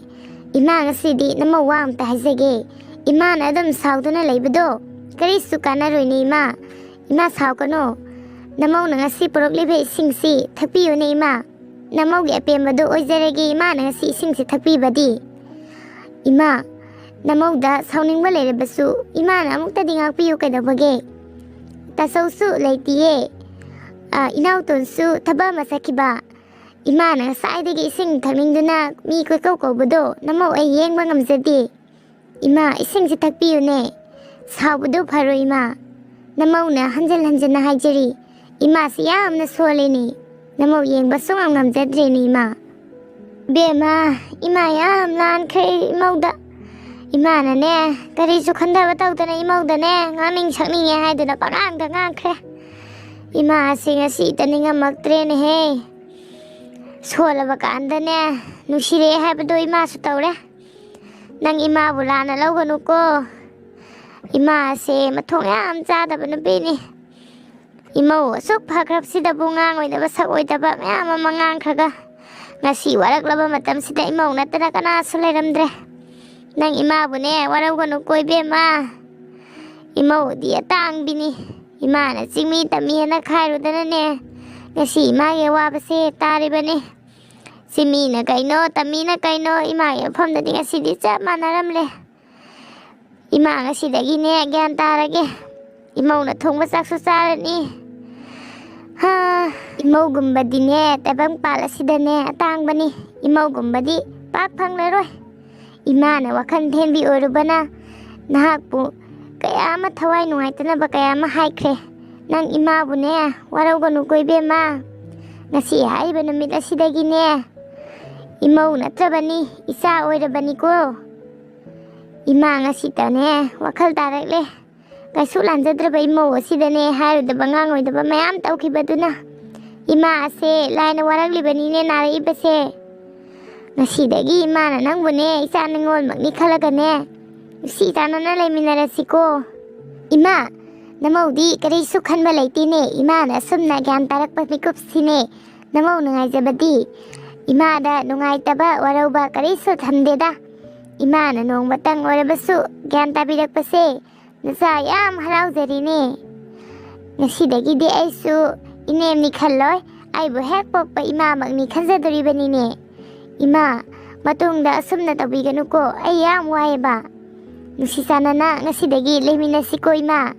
ꯏꯃꯥ, ꯉꯁꯤꯗꯤ ꯅꯃꯧ ꯋꯥ ꯑꯝꯇ ꯍꯥꯏꯖꯒꯦ꯫ ꯏꯃꯥꯅ ꯑꯗꯨꯝ ꯁꯥꯎꯗꯨꯅ ꯂꯩꯕꯗꯣ ꯀꯔꯤꯁꯨ ꯀꯥꯟꯅꯔꯣꯏꯅꯦ ꯏꯃꯥ꯫ ꯏꯃꯥ, ꯁꯥꯎꯒꯅꯨ꯫ ꯅꯃꯧꯅ ꯉꯁꯤ ꯄꯨꯔꯛꯂꯤꯕ ꯏꯁꯤꯡꯁꯤ ꯊꯛꯄꯤꯌꯨꯅꯦ ꯏꯃꯥ꯫ ꯅꯃꯧꯒꯤ ꯑꯄꯦꯟꯕꯗꯨ ꯑꯣꯏꯖꯔꯒꯦ ꯏꯃꯥꯅ ꯉꯁꯤ ꯏꯁꯤꯡꯁꯤ ꯊꯛꯄꯤꯕꯗꯤ꯫ ꯏꯃꯥ, ꯅꯃꯧꯗ ꯁꯥꯎꯅꯤꯡꯕ ꯂꯩꯔꯕꯁꯨ ꯏꯃꯥꯅ ꯑꯃꯨꯛꯇꯗꯤ ꯉꯥꯛꯄꯤꯌꯨ ꯀꯩꯗꯧꯕꯒꯦ? ꯇꯥꯆꯧꯁꯨ ꯂꯩꯇꯤꯌꯦ꯫ ꯑ, ꯏꯅꯥꯎꯇꯣꯟꯁꯨ ꯊꯕꯛ ꯑꯃ ꯆꯠꯈꯤꯕ꯫ ꯏꯃꯥꯅ ꯉꯁꯥꯏꯗꯒꯤ ꯏꯁꯤꯡ ꯊꯛꯅꯤꯡꯗꯨꯅ ꯃꯤ ꯀꯣꯏꯀꯧ ꯀꯧꯕꯗꯣ ꯅꯃꯧ ꯑꯩ ꯌꯦꯡꯕ ꯉꯝꯖꯗꯦ꯫ ꯏꯃꯥ, ꯏꯁꯤꯡꯁꯤ ꯊꯛꯄꯤꯌꯨꯅꯦ꯫ ꯁꯥꯎꯕꯗꯨ ꯐꯔꯣꯏ ꯏꯃꯥ꯫ ꯅꯃꯧꯅ ꯍꯟꯖꯤꯟ ꯍꯟꯖꯤꯟꯅ ꯍꯥꯏꯖꯔꯤ꯫ ꯏꯃꯥꯁꯤ ꯌꯥꯝꯅ ꯁꯣꯜꯂꯦꯅꯦ꯫ ꯅꯃꯧ ꯌꯦꯡꯕ ꯁꯨꯡꯉꯝ ꯉꯝꯖꯗ꯭ꯔꯦꯅꯦ ꯏꯃꯥ꯫ ꯏꯕꯦꯝꯃ, ꯏꯃꯥ ꯌꯥꯝ ꯂꯥꯟꯈ꯭ꯔꯦ ꯏꯃꯧꯗ꯫ ꯏꯃꯥꯅꯅꯦ, ꯀꯔꯤꯁꯨ ꯈꯟꯊꯕ ꯇꯧꯗꯅ ꯏꯃꯧꯗꯅꯦ, ꯉꯥꯡꯅꯤꯡ ꯁꯛꯅꯤꯡꯉꯦ ꯍꯥꯏꯗꯨꯅ ꯄꯉꯥꯡꯗ ꯉꯥꯡꯈ꯭ꯔꯦ꯫ ꯏꯃꯥꯁꯤ ꯉꯁꯤꯇ ꯅꯤꯡꯉꯝꯃꯛꯇ꯭ꯔꯦꯅꯦꯍꯦ꯫ ꯁꯣꯜꯂꯕ ꯀꯥꯟꯗꯅꯦ, ꯅꯨꯡꯁꯤꯔꯛꯑꯦ ꯍꯥꯏꯕꯗꯣ ꯏꯃꯥꯁꯨ ꯇꯧꯔꯦ꯫ ꯅꯪ ꯏꯃꯥꯕꯨ ꯂꯥꯟꯅ ꯂꯧꯒꯅꯨꯀꯣ꯫ ꯏꯃꯥꯁꯦ ꯃꯊꯣꯡ ꯌꯥꯝ ꯆꯥꯗꯕ ꯅꯨꯄꯤꯅꯤ꯫ ꯏꯃꯧ ꯑꯁꯨꯛ ꯐꯈ꯭ꯔꯕꯁꯤꯗꯕꯨ ꯉꯥꯡꯉꯣꯏꯗꯕ ꯁꯛꯑꯣꯏꯗꯕ ꯃꯌꯥꯝ ꯑꯃ ꯉꯥꯡꯈ꯭ꯔꯒ, ꯉꯁꯤ ꯋꯥꯔꯛꯂꯕ ꯃꯇꯝꯁꯤꯗ ꯏꯃꯧ ꯅꯠꯇꯅ ꯀꯅꯥꯁꯨ ꯂꯩꯔꯝꯗ꯭ꯔꯦ꯫ ꯅꯪ ꯏꯃꯥꯕꯨꯅꯦ ꯋꯥꯔꯧꯒꯅꯨꯀꯣ ꯏꯕꯦꯝꯃ꯫ ꯏꯃꯧꯗꯤ ꯑꯇꯥꯡꯕꯤꯅꯤ꯫ ꯏꯃꯥꯅ ꯆꯤꯡꯃꯤ ꯇꯝꯃꯤ ꯍꯥꯏꯅ ꯈꯥꯏꯔꯨꯗꯅꯅꯦ, ꯉꯁꯤ ꯏꯃꯥꯒꯤ ꯑꯋꯥꯕꯁꯦ ꯇꯥꯔꯤꯕꯅꯤ꯫ ꯆꯤꯡꯃꯤꯅ ꯀꯩꯅꯣ, ꯇꯝꯃꯤꯅ ꯀꯩꯅꯣ, ꯏꯃꯥꯒꯤ ꯃꯐꯝꯗꯗꯤ ꯉꯁꯤꯗꯤ ꯆꯞ ꯃꯥꯟꯅꯔꯝꯂꯦ꯫ ꯏꯃꯥ ꯉꯁꯤꯗꯒꯤꯅꯦ ꯒ꯭ꯌꯥꯟ ꯇꯥꯔꯒꯦ꯫ ꯏꯃꯧꯅ ꯊꯣꯡꯕ ꯆꯥꯛꯁꯨ ꯆꯥꯔꯅꯤ꯫ ꯍꯥ, ꯏꯃꯧꯒꯨꯝꯕꯗꯤꯅꯦ ꯇꯥꯏꯕꯪꯄꯥꯜ ꯑꯁꯤꯗꯅꯦ ꯑꯇꯥꯡꯕꯅꯤ꯫ ꯏꯃꯧꯒꯨꯝꯕꯗꯤ ꯄꯥꯛ ꯐꯪꯂꯔꯣꯏ꯫ ꯏꯃꯥꯅ ꯋꯥꯈꯜ ꯊꯦꯝꯕꯤ ꯑꯣꯏꯔꯨꯕꯅ ꯅꯍꯥꯛꯄꯨ ꯀꯌꯥ ꯑꯃ ꯊꯋꯥꯏ ꯅꯨꯡꯉꯥꯏꯇꯅꯕ ꯀꯌꯥ ꯑꯃ ꯍꯥꯏꯈ꯭ꯔꯦ꯫ ꯅꯪ ꯏꯃꯥꯕꯨꯅꯦ ꯋꯥꯔꯧꯒꯅꯨꯀꯣ ꯏꯕꯦꯝꯃ꯫ ꯉꯁꯤ ꯍꯥꯏꯔꯤꯕ ꯅꯨꯃꯤꯠ ꯑꯁꯤꯗꯒꯤꯅꯦ ꯏꯃꯧ ꯅꯠꯇ꯭ꯔꯕꯅꯤ, ꯏꯆꯥ ꯑꯣꯏꯔꯕꯅꯤꯀꯣ꯫ ꯏꯃꯥ, ꯉꯁꯤꯇꯅꯦ ꯋꯥꯈꯜ ꯇꯥꯔꯛꯂꯦ꯫ ꯀꯩꯁꯨ ꯂꯥꯟꯖꯗ꯭ꯔꯕ ꯏꯃꯧ ꯑꯁꯤꯗꯅꯦ ꯍꯥꯏꯔꯨꯗꯕ ꯉꯥꯡꯉꯣꯏꯗꯕ ꯃꯌꯥꯝ ꯇꯧꯈꯤꯕꯗꯨꯅ꯫ ꯏꯃꯥ ꯑꯁꯦ ꯂꯥꯏꯅ ꯋꯥꯔꯛꯂꯤꯕꯅꯤꯅꯦ ꯅꯥꯔꯛꯏꯕꯁꯦ꯫ ꯉꯁꯤꯗꯒꯤ ꯏꯃꯥꯅ ꯅꯪꯕꯨꯅꯦ ꯏꯆꯥ ꯅꯤꯉꯣꯜꯃꯛꯅꯤ ꯈꯜꯂꯒꯅꯦ, ꯅꯨꯡꯁꯤ ꯆꯥꯟꯅꯅ ꯂꯩꯃꯤꯟꯅꯔꯁꯤꯀꯣ꯫ ꯏꯃꯥ, ꯅꯃꯧꯗꯤ ꯀꯔꯤꯁꯨ ꯈꯟꯕ ꯂꯩꯇꯦꯅꯦ꯫ ꯏꯃꯥꯅ ꯑꯁꯨꯝꯅ ꯒ꯭ꯌꯥꯟ ꯇꯥꯔꯛꯄ ꯃꯤꯀꯨꯞꯁꯤꯅꯦ ꯅꯃꯧ ꯅꯨꯡꯉꯥꯏꯖꯕꯗꯤ꯫ ꯏꯃꯥꯗ ꯅꯨꯡꯉꯥꯏꯇꯕ ꯋꯥꯔꯧꯕ ꯀꯔꯤꯁꯨ ꯊꯝꯗꯦꯗ꯫ ꯏꯃꯥꯅ ꯅꯣꯡꯃꯇꯪ ꯑꯣꯏꯔꯕꯁꯨ ꯒ꯭ꯌꯥꯟ ꯇꯥꯕꯤꯔꯛꯄꯁꯦ ꯅꯆꯥ ꯌꯥꯝ ꯍꯔꯥꯎꯖꯔꯤꯅꯦ꯫ ꯉꯁꯤꯗꯒꯤꯗꯤ ꯑꯩꯁꯨ ꯏꯅꯦꯝꯅꯤ ꯈꯜꯂꯣꯏ, ꯑꯩꯕꯨ ꯍꯦꯛ ꯄꯣꯛꯄ ꯏꯃꯥꯃꯛꯅꯤ ꯈꯟꯖꯗꯣꯔꯤꯕꯅꯤꯅꯦ꯫ ꯏꯃꯥ, ꯃꯇꯨꯡꯗ ꯑꯁꯨꯝꯅ ꯇꯧꯕꯤꯒꯅꯨꯀꯣ, ꯑꯩ ꯌꯥꯝ ꯋꯥꯏꯑꯦꯕ꯫ ꯅꯨꯡꯁꯤ ꯆꯥꯟꯅꯅ ꯉꯁꯤꯗꯒꯤ ꯂꯩꯃꯤꯟꯅꯁꯤꯀꯣ ꯏꯃꯥ꯫